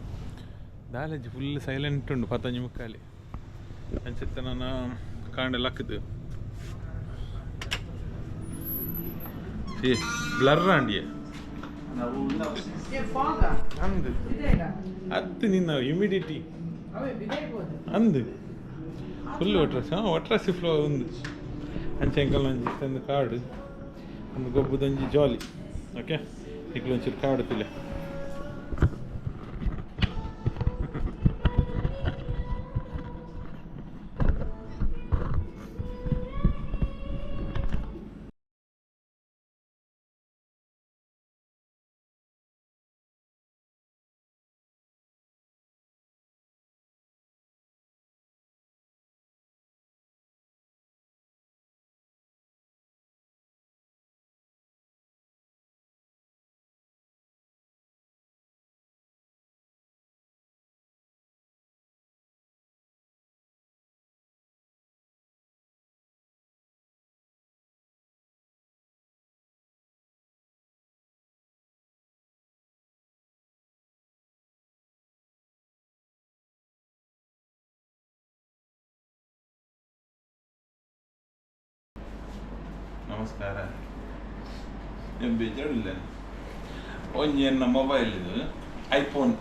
ದಾಲೇಜ್ ಫುಲ್ ಸೈಲೆಂಟ್ ಉಂಡು ಪತ್ತಂಜಿ ಮುಕ್ಕಾಲಿ. ಅಂಚಿತ್ತ ನಾನು ಕಾಂಡೆ ಲಕ್ಕದು ಏ ಬ್ಲರ್ ಆಂಡಿಯೆ ಅಂದು ಅತ್ತು ನಿನ್ನ ಹ್ಯುಮಿಡಿಟಿ ಅಂದು ಫುಲ್ ಒಟ್ರಸಿ. ಹಾಂ, ಒಟ್ರಸಿ ಫ್ಲೋ ಒಂದು ಅಂಚೆ ಅಂಕಲ್ ಒಂಜಿ ತಂದು ಕಾಡು ಒಂದು ಗೊಬ್ಬದೊಂಜಿ ಜಾಲಿ. ಓಕೆ. ನಿಕ್ಲು ಒಂಚೂರು ಕಾಡು ತುಲೆ. ನಮಸ್ಕಾರ. ಏನು ಬೇಜಾರಿಲ್ಲ. ಒಂಜಿ ಎನ್ನ ಮೊಬೈಲ್ ಇದು ಐಫೋನ್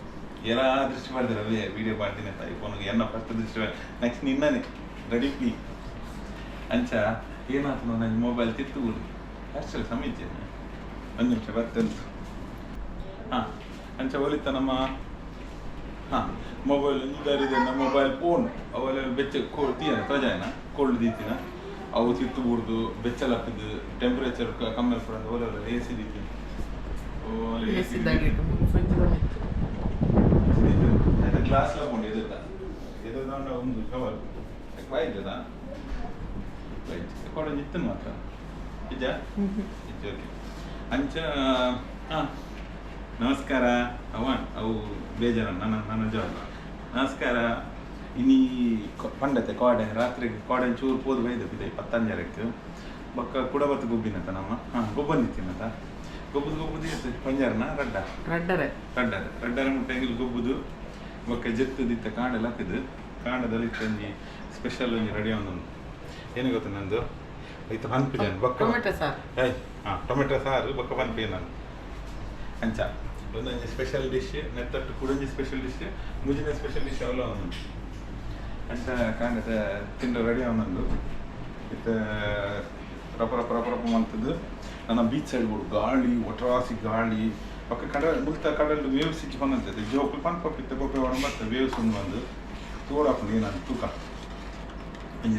ಏರಾ ದೃಷ್ಟಿ ಮಾಡ್ತಾರೆ ಅದೇ ವೀಡಿಯೋ ಮಾಡ್ತೀನಿ ಅಂತ ಐಫೋನ್ಗೆ ಎನ್ನ ಫಸ್ಟ್ ದೃಷ್ಟಿ, ನೆಕ್ಸ್ಟ್ ನಿನ್ನನೆ ರೆಡಿ ಪ್ಲೀ ಅಂಚ ಏನಾಯ್ತು, ನನ್ನ ಮೊಬೈಲ್ ತಿತ್ತು ಅಷ್ಟೇ ಸಮೀಚೀನ ಒಂದು ನಿಮಿಷ ಬರ್ತಂತು. ಹಾಂ, ಅಂಚ ಒಲಿತ ನಮ್ಮ ಹಾಂ ಮೊಬೈಲ್ ಒಂಜಿ ನಮ್ಮ ಮೊಬೈಲ್ ಫೋನ್ ಅವೆಲ್ಲ ಬೆಚ್ಚ ತೀಯನ ತೋಜಾಯನ ಕೋಲ್ಡ್ ದೀತಿನ ಅವು ತಿತ್ತು ಬೂಡ್ದು ಬೆಚ್ಚಲಾಗ್ತದೆ, ಟೆಂಪ್ರೇಚರ್ ಕಮ್ಮಿ ಇರ್ಪುಂಡು. ಓಲೆ ಎ ಸಿ ದೀತಿನ ಗ್ಲಾಸ್ ಲ ಪೋಂಡು ಎದುರ್ದ ಎದುರ್ದಾಂಡ ಒಂದು ಕವರ್ ಬಾಯ್ಜದ ಬಾಯ್ಜ್ ಕೊಡೊಂಜಿ ಇತ್ತುನು ಮಾತ್ರ ಇಜ್ಜ ಇಜ್ಜ. ಓಕೆ, ಅಂಚ ಹಾಂ ನಮಸ್ಕಾರ. ಅವನ್ ಅವು ಬೇಜಾರ ನನ್ನ ನನ್ನ ಜವಾಬ್. ನಮಸ್ಕಾರ. ಇನಿ ಪಂಡತೆ ಕೋಡೆ ರಾತ್ರಿ ಕೋಡೆ ಚೂರು ಪೋದು ಬೈದ ಪಿದೈ ಪತ್ತಂಜರಕ್ಕೆ ಬೊಕ್ಕ ಕುಡಬತ್ತು ಗುಬ್ಬಿನತ ನಮ್ಮ ಹಾಂ ಗೊಬ್ಬಂದಿತ್ತಿನತ ಗೊಬ್ಬದು ಗೊಬ್ಬದು ಇತ್ತು ಪಂಜಾರನ ರಡ್ಡ ರಡ್ಡರೆ ರಡ್ಡರೆ ರಡ್ಡರೆ ಮುಟ್ಟ ಎಂಗಿಲ್ ಗೊಬ್ಬುದು ಬೊಕ್ಕ ಜೆತ್ತುದಿತ್ತ ಕಾಂಡ ಲಕ್ಕದು ಕಾಂಡದಲ್ಲಿ ಇತ್ತು ಒಂಜಿ ಸ್ಪೆಷಲ್ ಒಂಜಿ ರೆಡಿ ಒಂದು ಏನು ಗೊತ್ತ ನಂದು ಇತ್ತು ಪನ್ಪು ಜನ ಬೊಕ್ಕ ಟೊಮೆಟೊ ಸಾರು. ಏಯ್ ಹಾಂ ಟೊಮೆಟೊ ಸಾರು ಬೊಕ್ಕ ಪನ್ಪಿ ನಾನು ಅಂಚ ಒಂದೊಂಜಿ ಸ್ಪೆಷಲ್ ಡಿಶ್ ನೆತ್ತಟ್ಟು ಕುಡೊಂಜಿ ಸ್ಪೆಷಲ್ ಡಿಶ್ ಮುಜಿನ ಸ್ಪೆಷಲ್ ಡಿಶ್ ಅವೆಲ್ಲ ಒಂದೊಂದು ಅಂಚ ಕಾಂಡದ ತಿಂಡ ರೆಡಿ ಅವನಂದು ಇತ್ತ ರಪ ರಪ ರಪ ರಪ ಮಂತದ್ದು. ನನ್ನ ಬೀಚ್ ಸೈಡ್ ಬಿಡು ಗಾಳಿ ಒಟ್ರಾಸಿ ಗಾಳಿ ಪಕ್ಕ ಕಡಲ್ ಮುಲ್ತ ಕಡಲ್ ವೇವ್ಸ್ ಇಚ್ಚಿ ಬಂದಂತೆ ಜೋಕುಲು ಪನ್ಪ ಪಿತ್ತ ಬೊಬ್ಬೆ ಒಣ ಬರ್ತದೆ ವೇವ್ಸ್ ಒಂದು ಬಂದು ತೋಡಾಪುಂಡು ಏನಾದ್ರು ತೂಕ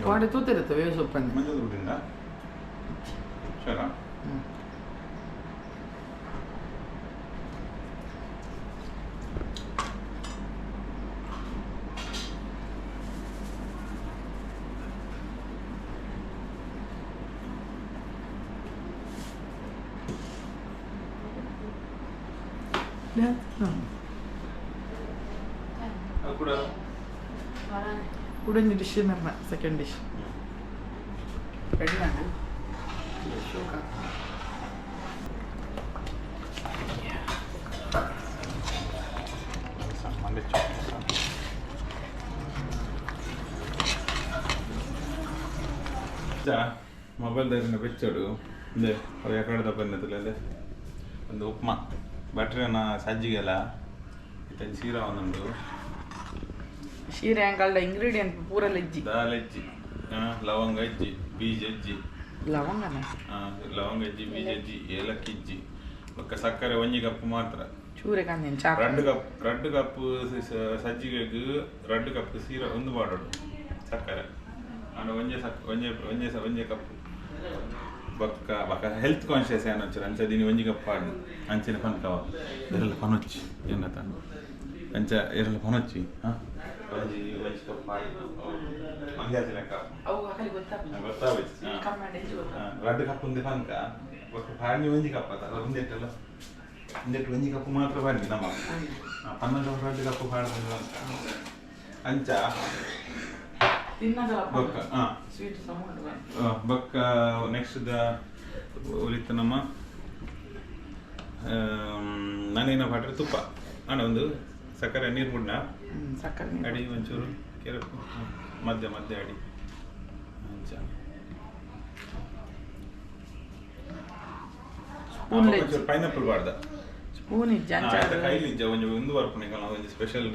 ಕೋಡೆ ತೂತಿರುತ್ತೆ ವೇವ್ ಸೊಪ್ಪಂದು ಮಂಜದ ಬಿಡಿಂದ ಸರ. ಅದು ಕೂಡ ಕುಡೊಂಜಿ ಡಿಶ್ ಮೆರ್ನ ಸೆಕೆಂಡ್ ಡಿಶ್ ರೆಡಿ ಉಂಟು ಶೋಕ. ಮೊಬೈಲ್ ದಾರಿನ ಬೆಚ್ಚೋಡು ಇಂದೆ ಅವು ಎಕಡೆ ಬಂದತ್ತಲ್ಲ ಒಂದು ಉಪ್ಮಾ ಬಟ್ರೆನ ಸಜ್ಜಿಗೆಲ್ಲ ಇತ್ತ ಸೀರಾ ಒಂದೊಂದು ಶೀರೆ ಅಂಕಲ್ಡ ಇಂಗ್ರೀಡಿಯೆಂಟ್ ಪೂರ ಲೆಜ್ಜಿ ದಾಲ್ ಎಜ್ಜಿ, ಲವಂಗ ಇಜ್ಜಿ, ಬೀಜ ಇಜ್ಜಿ, ಲವಂಗನ ಲವಂಗ ಇಜ್ಜಿ, ಬೀಜ ಇಜ್ಜಿ, ಏಲಕ್ಕಿ ಇಜ್ಜಿ, ಬೊಕ್ಕ ಸಕ್ಕರೆ ಒಂಜಿ ಕಪ್ ಮಾತ್ರ ಚೂರೆ ಕಂದಿನ ಚಾಕ್ ರಡ್ಡು ಕಪ್ ರಡ್ಡು ಕಪ್ ಸಜ್ಜಿಗೆಗ್ ರಡ್ಡು ಕಪ್ ಸೀರೆ ಒಂದು ಮಾಡೋಡು ಸಕ್ಕರೆ ಆಂಡ ಒಂಜೆ ಸಕ್ ಒಂಜೆ ಒಂಜೆ ಒಂಜೆ ಕಪ್ ಬೊಕ್ಕ ಬೊಕ್ಕ ಹೆಲ್ತ್ ಕಾನ್ಷಿಯಸ್ ಏನು ಒಂಚೂರು ಅಂಚ ದಿನ ಒಂಜಿ ಕಪ್ ಪಾಡು ಅಂಚನೆ ಪನ್ಕವ ಎರಲ್ಲ ಪನೊಚ್ಚಿ ಏನತ ಅಂಚ ಎರಲ್ಲ ಪನೊಚ್ಚಿ ಹಾಂ ಒಂಜಿ ಒಂಜಿ ಕಪ್ ಪಾಡು ಮಂಗ್ಯಾಜಿ ಲೆಕ್ಕ ಅವು ಅಕಲಿ ಗೊತ್ತಾಪುಜಿ ಗೊತ್ತಾಗೋಯ್ತು ಕಮ್ಮಿ ಹೆಚ್ಚು ಗೊತ್ತಾಪುಜಿ. ರಡ್ಡು ಕಪ್ ఉంది ಪನ್ಕ ಬೊಕ್ಕ ಪಾಡ್ನಿ ಒಂಜಿ ಕಪ್ ಅದ ಒಂದೆಟ್ಟಲ್ಲ ಒಂದೆಟ್ಟು ಒಂಜಿ ಕಪ್ ಮಾತ್ರ ಪಾಡ್ನಿ ನಮ್ಮ ಪನ್ನೊಂದು ರಡ್ಡು ಕಪ್ ಪಾಡ್ದು ಅಂಚ ತಿನ್ನಗಲ ಬೊಕ್ಕ ಹಾಂ ಸ್ವೀಟ್ ಸಹ ಉಂಟು. ಬೊಕ್ಕ ನೆಕ್ಸ್ಟ್ the ಒಲಿತ ನಮ್ಮ ನಾನೇನ ಪಾಟ್ರೆ ತುಪ್ಪ ಅಣ್ಣ ಒಂದು ಸಕ್ಕರೆ ನೀರು ಬುಡ್ನ ಸಕ್ಕರೆ ನೀರು. ಅಡಿ ಒಂಚೂರು ಕೆರಪು ಮಧ್ಯ ಮಧ್ಯ ಅಡಿ ಅಂಚ ಸ್ಪೂನ್ ಲೆಜ್ಜಿ ಪೈನಾಪಲ್ ಬಾರ್ದ ಸ್ಪೂನ್ ಇಜ್ಜಿ ಅಂಚ ಕೈಲಿ ಇಜ್ಜ ಒಂಜಿ ಒಂದು ಬರ್ಪುಂಡು ಎಂಕಲ್ನ ಒಂಜಿ ಸ್ಪೆಷಲ್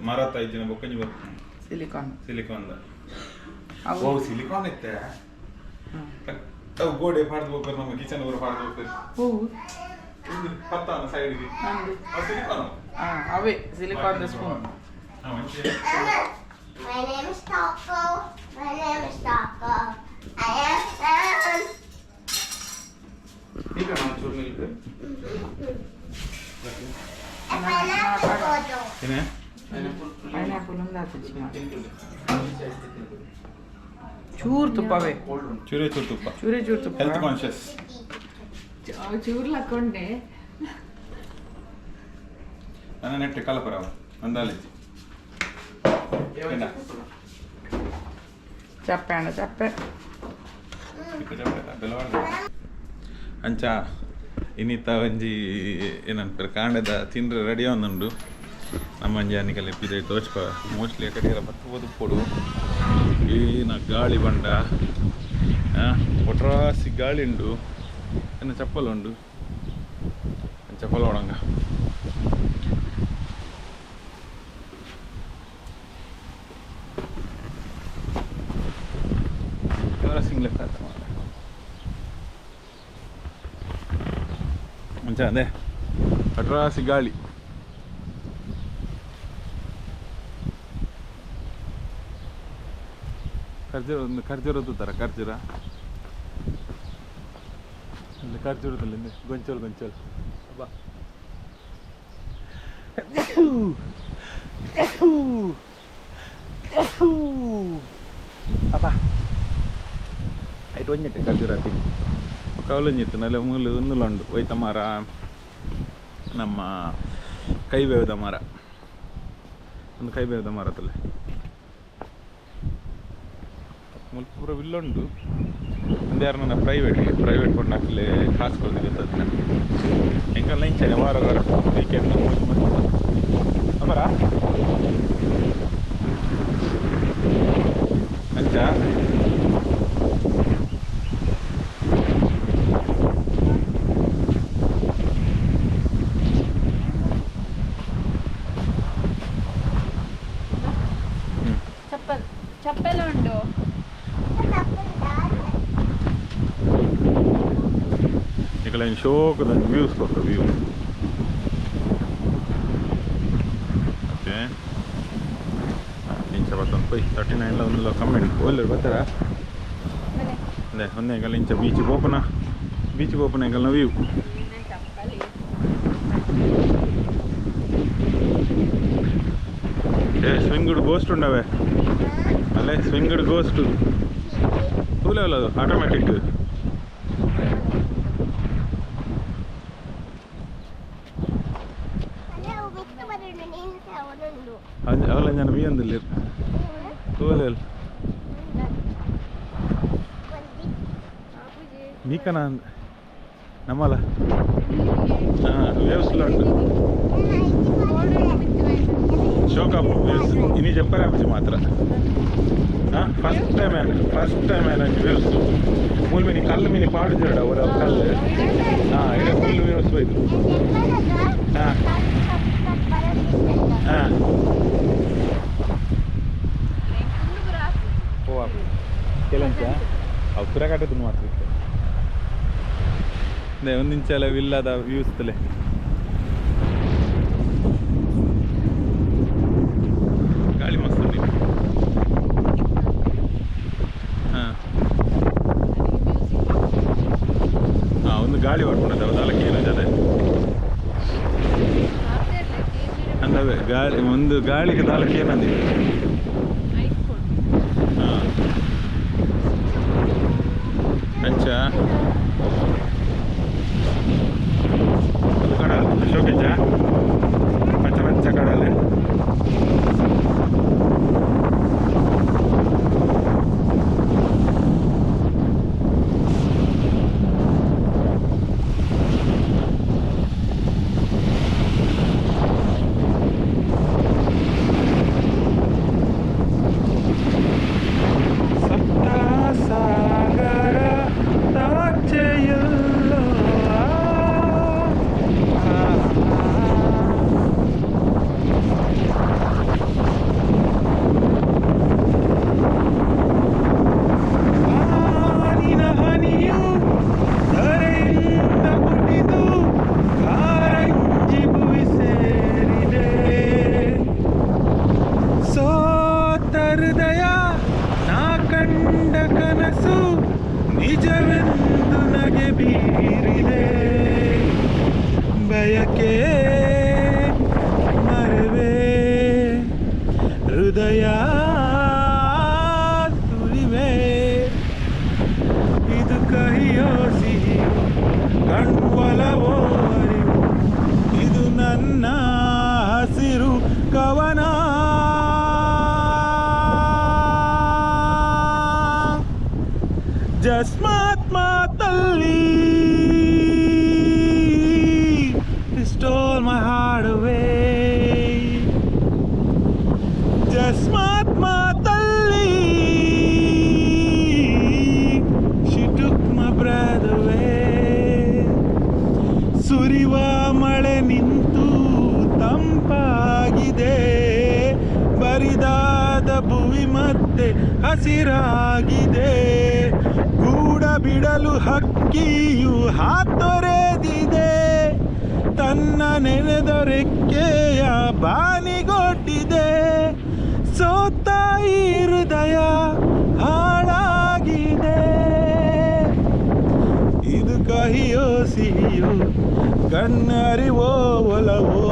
ಮರತ ಇಜ್ಜಿನ ಬೊಕ್ಕ ಒಂಜಿ ಬರ್ಪುಂಡು ಸಿಲಿಕಾನ್ ಸಿಲಿಕಾನ್ ದ ಅವು ಓ ಸಿಲಿಕಾನ್ ಇತ್ತೆ ಅವು ಗೋಡೆ ಪಾಡ್ದು ಹೋಗ್ತಾರೆ ನಮ್ಮ ಕಿಚನ್ ಊರು ಪಾಡ್ದು ಹೋಗ್ತಾರೆ. ಓ ಪತ್ತಾನ ಸೈಡ್ಗೆ ಸಿಲಿಕಾನ್. ಅವೇ silicon spoon. My name is Taco. My name is Taco. I am seven. ಈಗ ಒಂಚೂರು ಮಿಲ್ಕ್. A pineapple photo. ಏನೇ? ಪೈನಾಪಲ್ ಒಂದು ಆತು. ಚೂರು ತುಪ್ಪವೇ. ಚೂರೇ ಚೂರು ತುಪ್ಪ. ಚೂರೇ ಚೂರು ತುಪ್ಪ. Health conscious. ಚೂರ್ಲು ಹಾಕೊಂಡೆ. ನನ್ನ ನೆಟ್ಟು ಕಲಪರ ಅಂದಾಲಿಜ್ಜಿ. ಚಪ್ಪೆ ಅಣ್ಣ, ಚಪ್ಪೆ. ಅಂಚ ಇನ್ನಿತ್ತ ಒಂಜಿ ಏನನ್ಪೇರು ಕಾಂಡದ ತಿಂದ್ರೆ ರೆಡಿ ಒಂದುಂಡು. ನಮ್ಮ ಒಂಜಿ ಅನಿಕಲ್ ಪಿದೈ ತೋಚ್ಪ ಮೋಸ್ಟ್ಲಿ ಕಡೆಗೆಲ್ಲ ಬತ್ತು ಬದುಪೊಡು. ಏನ ಗಾಳಿ ಬಂಡ ಒಟ್ರಾಸಿ ಗಾಳಿ ಉಂಡು. ಎನ್ನ ಚಪ್ಪಲ್ ಉಂಡು, ಚಪ್ಪಲ್ ಒಡಂಗ. ಸಿಂಗ್ಲೆ ಅಂಚ ಅದೇ ಒಟ್ರಾಸಿ ಗಾಳಿ. ಖರ್ಜೂರ, ಒಂದು ಖರ್ಜೂರ ತೂತಾರ? ಖರ್ಜೂರ ಅಲ್ಲಿ, ಖರ್ಜೂರದಲ್ಲಿ ಗೊಂಚಲು ಗೊಂಚಲು. ಅಬ್ಬಾ, ಅಬ್ಬಾ, ಐಟ್ ಒಂಜೆಟ್ ಖರ್ಜೂರ ಹಾಕಿ ಕವಲೊಂಜಿತ್ತು ನಲ್ಲ ಮೂಲು ಒಂದುಲ ಉಂಡು. ಒಯ್ತ ಮರ, ನಮ್ಮ ಕೈ ಬೇವುದ ಮರ, ಒಂದು ಕೈ ಬೇವುದ ಮರ ತಲೆ ಮುಲ್ಪ ಪೂರ ವಿಲ್ಲುಂಡು. ಒಂದು ಯಾರು ನನ್ನ ಪ್ರೈವೇಟ್ ಪ್ರೈವೇಟ್ ಕೊಂಡು ಹಾಕಲಿ ಕಾಸು ಕೊಡ್ದು ಗೊತ್ತದ. ಎಂಕಲ್ಲ ಇಂಚನೆ ವಾರ ವಾರ ವೀಕೆಂಡ್ ಅಮರ ಅಂಚ. ಚಪ್ಪಲ್ ಚಪ್ಪಲ್ ಉಂಡು. ನಿಕಲ ಶೋಕದ ವ್ಯೂಸ್ ಕೊಟ್ಟು ವ್ಯೂ. ಓಕೆ, ಇಂಚ ಬತ್ತೊಂದು ಪೊಯ್ 39 ಒಂದು ಕಮ್ಮಿಂಡು ಒಲ್ಲೆರ್ ಬರ್ತಾರ. ಅದೇ ಒಂದೇ ಎಂಕಲ್ ಇಂಚ ಬೀಚ್ ಪೋಪುನ, ಬೀಚ್ ಪೋಪುನ ಎಂಕಲ್ನ ವ್ಯೂ. ಏ ಸ್ವಿಂಗುಡ್ ಗೋಸ್ಟ್ ಉಂಡವೆ ಅಲ್ಲೇ, ಸ್ವಿಂಗುಡ್ ಗೋಸ್ಟ್ ತೂಲೆ ಅಲ್ಲ, ಅದು ಆಟೋಮ್ಯಾಟಿಕ್. ಅಲ್ಲೇ ಮಿಕ್ಸ್ ಬರೋಣ ನೀನು ಅವನುಂಡು. ಅವಲ್ಲ ಜನ ಬಿ ಅಂದಿಲ್ಲ ತೂಲೆ ನೀಕನ ನಮ್ಮಲ್ಲ. ಹಾಂ, ವೇವ್ಸ್ ಉಂಟು. ಶೋಕಪ್ ವೇವ್ಸ್ ಇನಿ ಜಪ್ಪರೆ ಆಪುಜಿ ಮಾತ್ರ. ಫಸ್ಟ್ ಟೈಮ್ ಏನ, ಫಸ್ಟ್ ಟೈಮ್ ಏನ ವೇವ್ಸ್ ಮೂಲ ಮಿನಿ ಕಲ್ಲು ಮಿನಿ ಪಾಡುಜಿರಡ ಅವರ ಕಲ್ಲು. ಹಾಂ, ಇಡ ಫುಲ್ ವೇವ್ಸ್ ಹೋಯ್ತು. ಹಾಂ ಹಾಂ, ಓ ಕೆಲಂಚ ಅವು ಪುರ ಕಟ್ಟದು ಮಾತ್ರ. ಅದೇ ಒಂದು ಇಂಚೆಲ್ಲ ವಿಲ್ಲಾದ ವ್ಯೂಸ್ ತಲೆ. ಗಾಳಿ ಮಸ್ತ್ ಉಂಟು. ಹಾಂ ಹಾಂ, ಒಂದು ಗಾಳಿ ಬರ್ಪುಂಡದ ಅವದಾಲಕ್ಕೆ ಏನು ಅದೇ ಅಂದ್ರೆ ಗಾಳಿ, ಒಂದು ಗಾಳಿಗೆ ದಾಲಕ್ಕೆ ಏನಂದಿ. ಹಾಂ, ಅಂಚ ಕಡಲ್ ಶೋಕಿಂಚ ಪಚ್ಚ ಪಚ್ಚ ಕಡಲ್. ಸಪ್ತಸಾಗರ ತಾಚೆಯಲ್ಲೋ. ಹಾಗೆ ಬೀರಿದೆ ಬಯಕೆ ಮರವೇ ಹೃದಯ ಸುರಿವೆ ಇದು ಕಹಿಯೋ ಸಿಹಿಯೋ ಕಣ್ವಲವೋ ಅರಿವು ಇದು ನನ್ನ ಹಸಿರು ಕವನ ಜಸ್ಮಾತ್ ಮಾತಲ್ಲಿ stole my heart away. Jasmat Matali, she took my breath away. ಸುರಿವ ಮಳೆ ನಿಂತು ತಂಪಾಗಿದೆ, ಬರಿದಾದ ಭುವಿ ಮತ್ತೆ ಹಸಿರಾಗಿದೆ. ಗೂಡ ಬಿಡಲು ಹಕ್ಕಿಯು ಹಾತೊರೆದಿದೆ, ತನ್ನ ನೆನೆದೊರೆಕ್ಕೆಯ ಬಾನಿಗೊಡ್ಡಿದೆ. ಸೋತ ಈ ಹೃದಯ ಹಾಳಾಗಿದೆ, ಇದು ಕಹಿಯೋ ಸಿಹಿಯೋ ಕಣ್ಣರಿವೋ ಒಲವೋ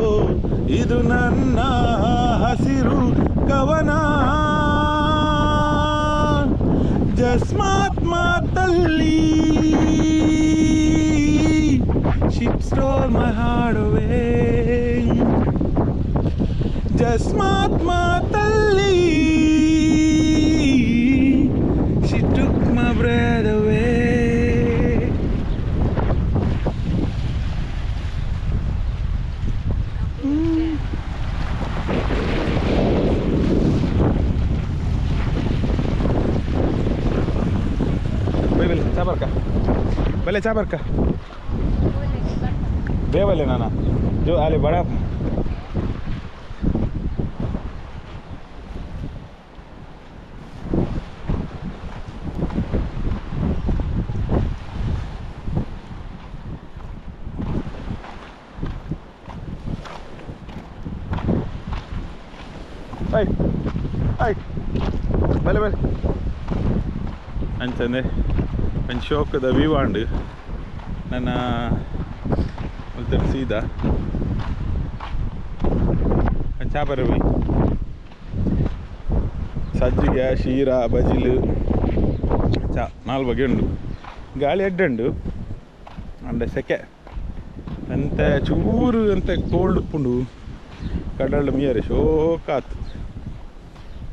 ಇದು ನನ್ನ ಹಸಿರು ಕವನ. ಜಸ್ಮಾತ್ ಮಾತಲ್ಲಿ she stole my heart away. Jasmat Matali, she took my breath away. Bye, chabarka. Bale chabarka. ಬೇವಲೆ ನಾನ ಜೋ ಅಲ್ಲಿ ಬಡ I I ಬಲೆ ಬಲೆ ಅಂಚಂದೆ ಒಂದು ಶೋಕದ ವ್ಯೂ ಆಂಡ್ ನನ್ನ ಸೀದಾ ಚಾಪರವಿ ಸಜ್ಜಿಗೆ ಶೀರಾ ಬಜಿಲು ಚಾ ನಾಲ್ಕು ಬಗೆ ಉಂಡು. ಗಾಳಿ ಅಡ್ಡುಂಡು ಅಂಡ ಸೆಕೆ ಅಂತೆ ಚೂರು ಅಂತೆ ಕೋಲ್ಡ್ ಉಪ್ಪುಂಡು. ಕಡಲ ಮೀಯರೆ ಶೋಕಾತು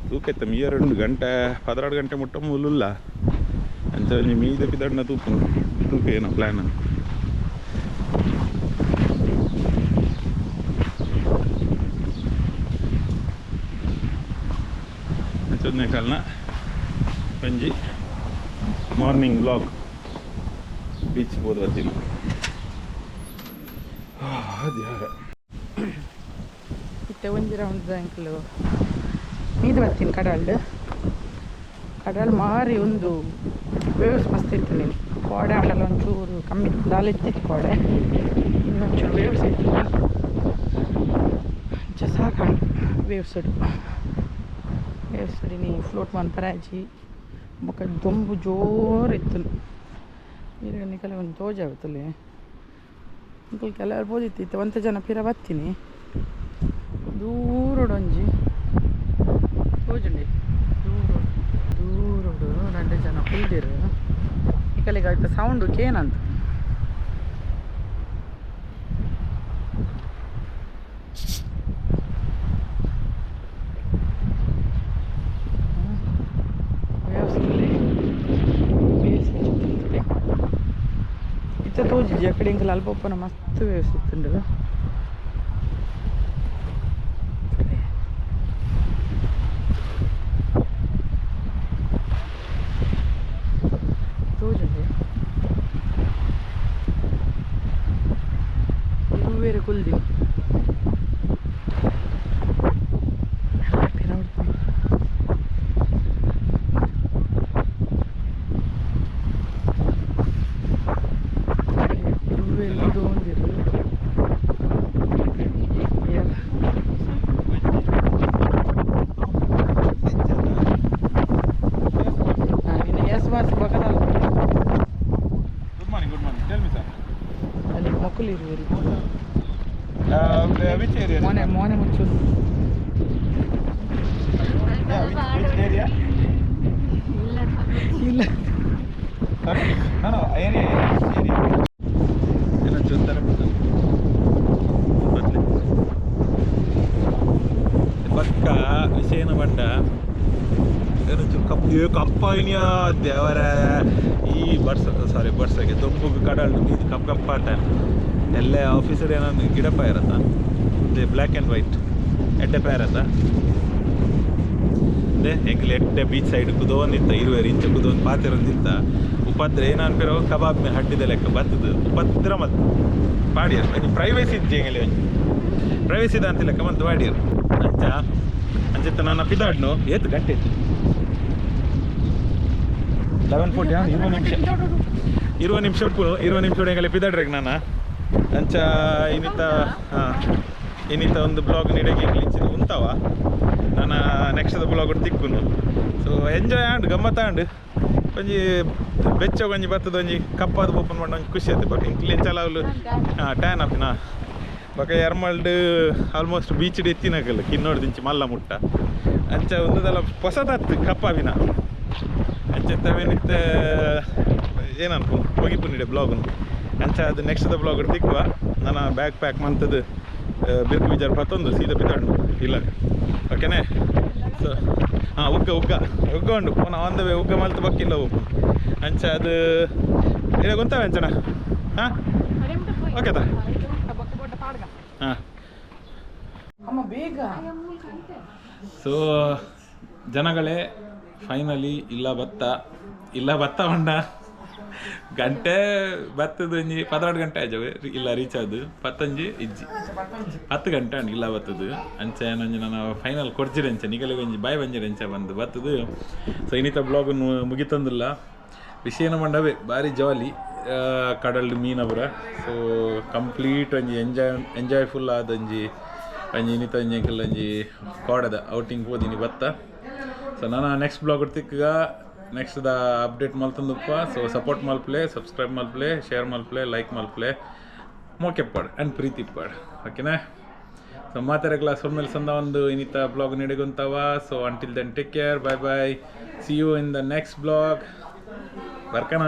ತೂಕೆತ್ತ ಮೀಯರ್ ಉಂಡು. ಗಂಟೆ 12 ಗಂಟೆ ಮುಟ್ಟ ಮುಲ್ಲುಲ್ಲ ಅಂಚ ಒಂಜಿ ಮೀದ ಪಿದಡ್ನ ತೂಪುಂಡು ತೂಕ ಏನೋ ಪ್ಲ್ಯಾನ್. ಕಲ್ನ ಒಂಜಿ morning vlog beach ಬೋದು ಬರ್ತೀನಿ. ಧ್ಯಾರ ಇತ್ತೆ ಒಂಜಿ ರೌಂಡ್ ಅಂಕಲು ಮೀದು ಬರ್ತೀನಿ. ಕಡಲ್ಡ್ ಕಡಲ್ ಮಾರಿ ಒಂದು ವೇವ್ಸ್ ಮಸ್ತ್ ಇತ್ತು. ನೀನು ಕೋಡೆ ಆಡಲ್ಲ ಒಂಚೂರು ಕಮ್ಮಿ ದಾಲಿತ್ತಿತ್ತು ಕೋಡೆ, ಇನ್ನೊಂಚೂರು ವೇವ್ಸ್ ಇತ್ತು. ಅಂಚ ಸಾಕಾಂಡು ವೇವ್ಸ್ ವೇವ್ಸ್ ನೀ ಫ್ಲೋಟ್ ಮನ್ಪರಾಜಿ ಬೊಕ ದೊಂಬು ಜೋರು ಇತ್ತು. ನೀರು ನಿಕಲೆ ಒಂದು ತೋಜಾವತ್ತಲ್ಲಿ ಅಂಕಲ್ ಕೆಲವರು ಬೋದಿತ್ತು ಇತ್ತು ಒಂತ ಜನ ಪಿರ ಬತ್ತೀನಿ ದೂರೊಡೊಂಜಿ ತೋಜುಂಡಿ ದೂರ ದೂರೊಡು 2 ಜನ ಕುಲ್ದಿರು. ನಿಕಲಿಗೆ ಆಯ್ತು ಸೌಂಡು ಕೇನಂತ ಇತ್ತ ತೋಜಿಜಿ ಆ ಕಡೆ ಇಂಕಲ್ ಅಲ್ಪ ಉಪ್ಪನ ಮಸ್ತ್ ವೇವ್ಸ್ ಇತ್ತುಂಡು. ತೋಜುಂಡು ಇರುವೇರೆ ಕುಲ್ದಿ good morning. Good ಅಕುಲು ಇರುವೆರ್. Which area? ಮೋನೆ ಮೋನೆ ಮುಚ್ಚು. Yeah, which area? ಇಲ್ಲ. Sorry? No, area, which area? ಏನೋ ಚೂರ್ತಾರೆ. ಬದ್ಲೆ ಪಕ್ಕ ವಿಷಯನ ಬಂಡ ಏನು ಚೂರು ಕಪ್ಪು ಏ ಕಪ್ಪ ಇನಿಯ ದೇವರ. ಈ ಬರ್ಸ, ಸಾರಿ, ಬರ್ಸಗೆ ದೊಂಬುಗು ಕಡಲ್ಡು ಇದು ಕಪ್ ಕಪ್ಪಾಟ. ಎಲ್ಲ ಆಫೀಸರ್ ಏನೋ ಗಿಡಪ್ಪ ಇರತ್ತ. ಬ್ಲ್ಯಾಕ್ ಆ್ಯಂಡ್ ವೈಟ್ ಎಡ್ಡೆ ಪ್ಯಾರತ್ತ. ಅದೇ ಎಂಕ್ಲೆ ಎಡ್ಡೆ ಬೀಚ್ ಸೈಡ್ ಕುದೋಂದಿತ್ತ ಇರುವೆರ್. ಇಂಚ ಕುದೋಂದು ಪಾತೆರೊಂದಿತ್ತ. ಉಪದ್ರ ಏನನ್ಪಿರೋ ಕಬಾಬ್ ಮೇ ಹಡ್ಡಿದ ಲೆಕ್ಕ ಬತ್ತದು ಉಪದ್ರ ಮತ್ತು ಪಾಡಿಯರ್. ಒಂಜಿ ಪ್ರೈವೇಸಿ ಇಜ್ಜಿ ಎಂಗಲೆ. ಒಂಜಿ ಪ್ರೈವೇಸಿ ದಾಂತಿ ಲೆಕ್ಕ ಮತ್ತು ಪಾಡಿಯರ್. ಅಂಚ ಅಂಚಿತ್ತ ನನ್ನ ಪಿದಾಡ್ನು. ಏತ್ ಗಂಟೆ ಇತ್ತು? 11:40. 20 ನಿಮಿಷ, 20 ನಿಮಿಷ ಉಪ್ಪು. 20 ನಿಮಿಷ ಎಂಗಲೆ ಪಿದಾಡ್ರೆಗ್ ನಾನು. ಅಂಚ ಇನ್ನಿತ, ಹಾಂ, ಇನ್ನಿತ ಒಂದು ಬ್ಲಾಗ್ ನೀಡಕ್ಕೆ ಇಂಗ್ಲೀಷ್ ಉಂತಾವ. ನಾನು ನೆಕ್ಸ್ಟ್ ಬ್ಲಾಗ್ ತಿಕ್ಕುನು. ಸೊ ಎಂಜಾಯ್ ಆಂಡ್, ಗಮ್ಮತ್ ಆಂಡ್. ಒಂಜಿ ಬೆಚ್ಚ ಒಂಜಿ ಬತ್ತದ, ಒಂಜಿ ಕಪ್ಪಾದ ಓಪನ್ ಮಾಡಿ ಒಂಜಿ ಖುಷಿ ಆಯ್ತು. ಬಟ್ ಇಂಕ್ಲೆ ಚಲಾವಲು, ಹಾಂ, ಟ್ಯಾನ್ ಆಪಿನ ಬೊಕ ಎರ್ಮಲ್ಡ್ ಆಲ್ಮೋಸ್ಟ್ ಬೀಚ್ ಎತ್ತಿನಕಲ್ ಕಿನ್ನೋಡ್ದಿಂಚಿ ಮಲ್ಲ ಮುಟ್ಟ. ಅಂಚ ಒಂದುದಲ್ಲ ಹೊಸದತ್ತು ಕಪ್ಪಾವಿನ. ಅಂಚ ತವೇನಿತ್ತೆ ಏನನ್ಪು ಮುಗಿಪು ನೀಡೆ ಬ್ಲಾಗ್ನು. ಅಂಚ ಅದು ನೆಕ್ಸ್ಟ್ the blog ತಿಕ್ಕುವ. ನನ್ನ ಬ್ಯಾಗ್ ಪ್ಯಾಕ್ ಮಂತದ್ದು ಬಿರ್ಕು ವಿಚಾರ ಪತ್ತೊಂದು ಸೀದಾ ಬಿದ್ದಾಡು ಇಲ್ಲ. ಓಕೆನೆ? ಸೊ ಹಾಂ, ಉಗ್ಗ ಉಗ್ಗ ಉಗ್ಗ ಉಂಡು. ಪುನಃ ಆನ್ the way ಉಗ್ಗ ಮಲ್ತು ಬಕ್ಕಿಲ್ಲ ಉಪ್ಪು. ಅಂಚ ಅದು ಇಲ್ಲ ಗೊತ್ತಾವೆ ಅಂಚನ. ಹಾಂ, ಓಕೆ ತಾ. ಹಾಂ. ಅಮ್ಮ, ಬೇಗ. ಸೊ ಜನಗಳೇ, ಫೈನಲಿ ಇಲ್ಲ ಬತ್ತ, ಇಲ್ಲ ಬತ್ತ ಉಂಡ. ಗಂಟೆ ಬತ್ತದ ಒಂಜಿ 12 ಗಂಟೆ ಆಜವೆ ಇಲ್ಲ ರೀಚ್ ಅದು. ಪತ್ತಂಜಿ ಇಜ್ಜಿ, 10 ಗಂಟೆ ಅಂಡ್ ಇಲ್ಲ ಬತ್ತದು. ಅಂಚ ಏನೊಂಜಿ ನಾನು ಫೈನಲ್ ಕೊಡ್ಜಿರೆ ಅಂಚ ನಿಗಲಿಗೆ ಒಂಜಿ ಬಾಯ್ ಬಂಜಿರೆ ಅಂಚ ಬಂದು ಬತ್ತದು. ಸೊ ಇನ್ನಿತ ಬ್ಲಾಗ್ ಮುಗಿತಂದಿಲ್ಲ. ವಿಷಯನ ಮಂಡವೇ ಭಾರಿ ಜಾಲಿ ಕಡಲ್ ಮೀನಪುರ. ಸೊ ಕಂಪ್ಲೀಟ್ ಒಂಜಿ ಎಂಜಾಯ್ ಎಂಜಾಯ್ಫುಲ್ ಆದ ಒಂಜಿ ಒಂಜಿ ಇನ್ನಿತ ಒಂಜಿ ಎಂಕಲ್ ಒಂಜಿ ಕೋಡದ ಔಟಿಂಗ್ ಪೋದಿನಿ ಬತ್ತ. ಸೊ ನಾನು ನೆಕ್ಸ್ಟ್ ಬ್ಲಾಗ್ ತಿಕ್ಕಗ. ನೆಕ್ಸ್ಟ್ the update ಮಲ್ತಂದುಪ್ಪ. ಸೊ ಸಪೋರ್ಟ್ ಮಲ್ಪ್ಲೆ, ಸಬ್ಸ್ಕ್ರೈಬ್ ಮಲ್ಪ್ಲೆ, ಶೇರ್ ಮಲ್ಪ್ಲೆ, ಲೈಕ್ ಮಲ್ಪ್ಲೆ, ಮೋಕೆಪ್ಪಾಡ್ ಆ್ಯಂಡ್ ಪ್ರೀತಿ ಇಪ್ಪಾಡ್. ಓಕೆನಾ? ಸೊ ಮಾತಾಡಕ್ಲ ಸೊಮ್ಮೆಲ್ ಸಂದ ಒಂದು ಇನ್ನಿತ ಬ್ಲಾಗ್ ನೀಡಿಗುಂತವ. So until then, take care, bye bye, see you in the next vlog. ಬರ್ಕಣ.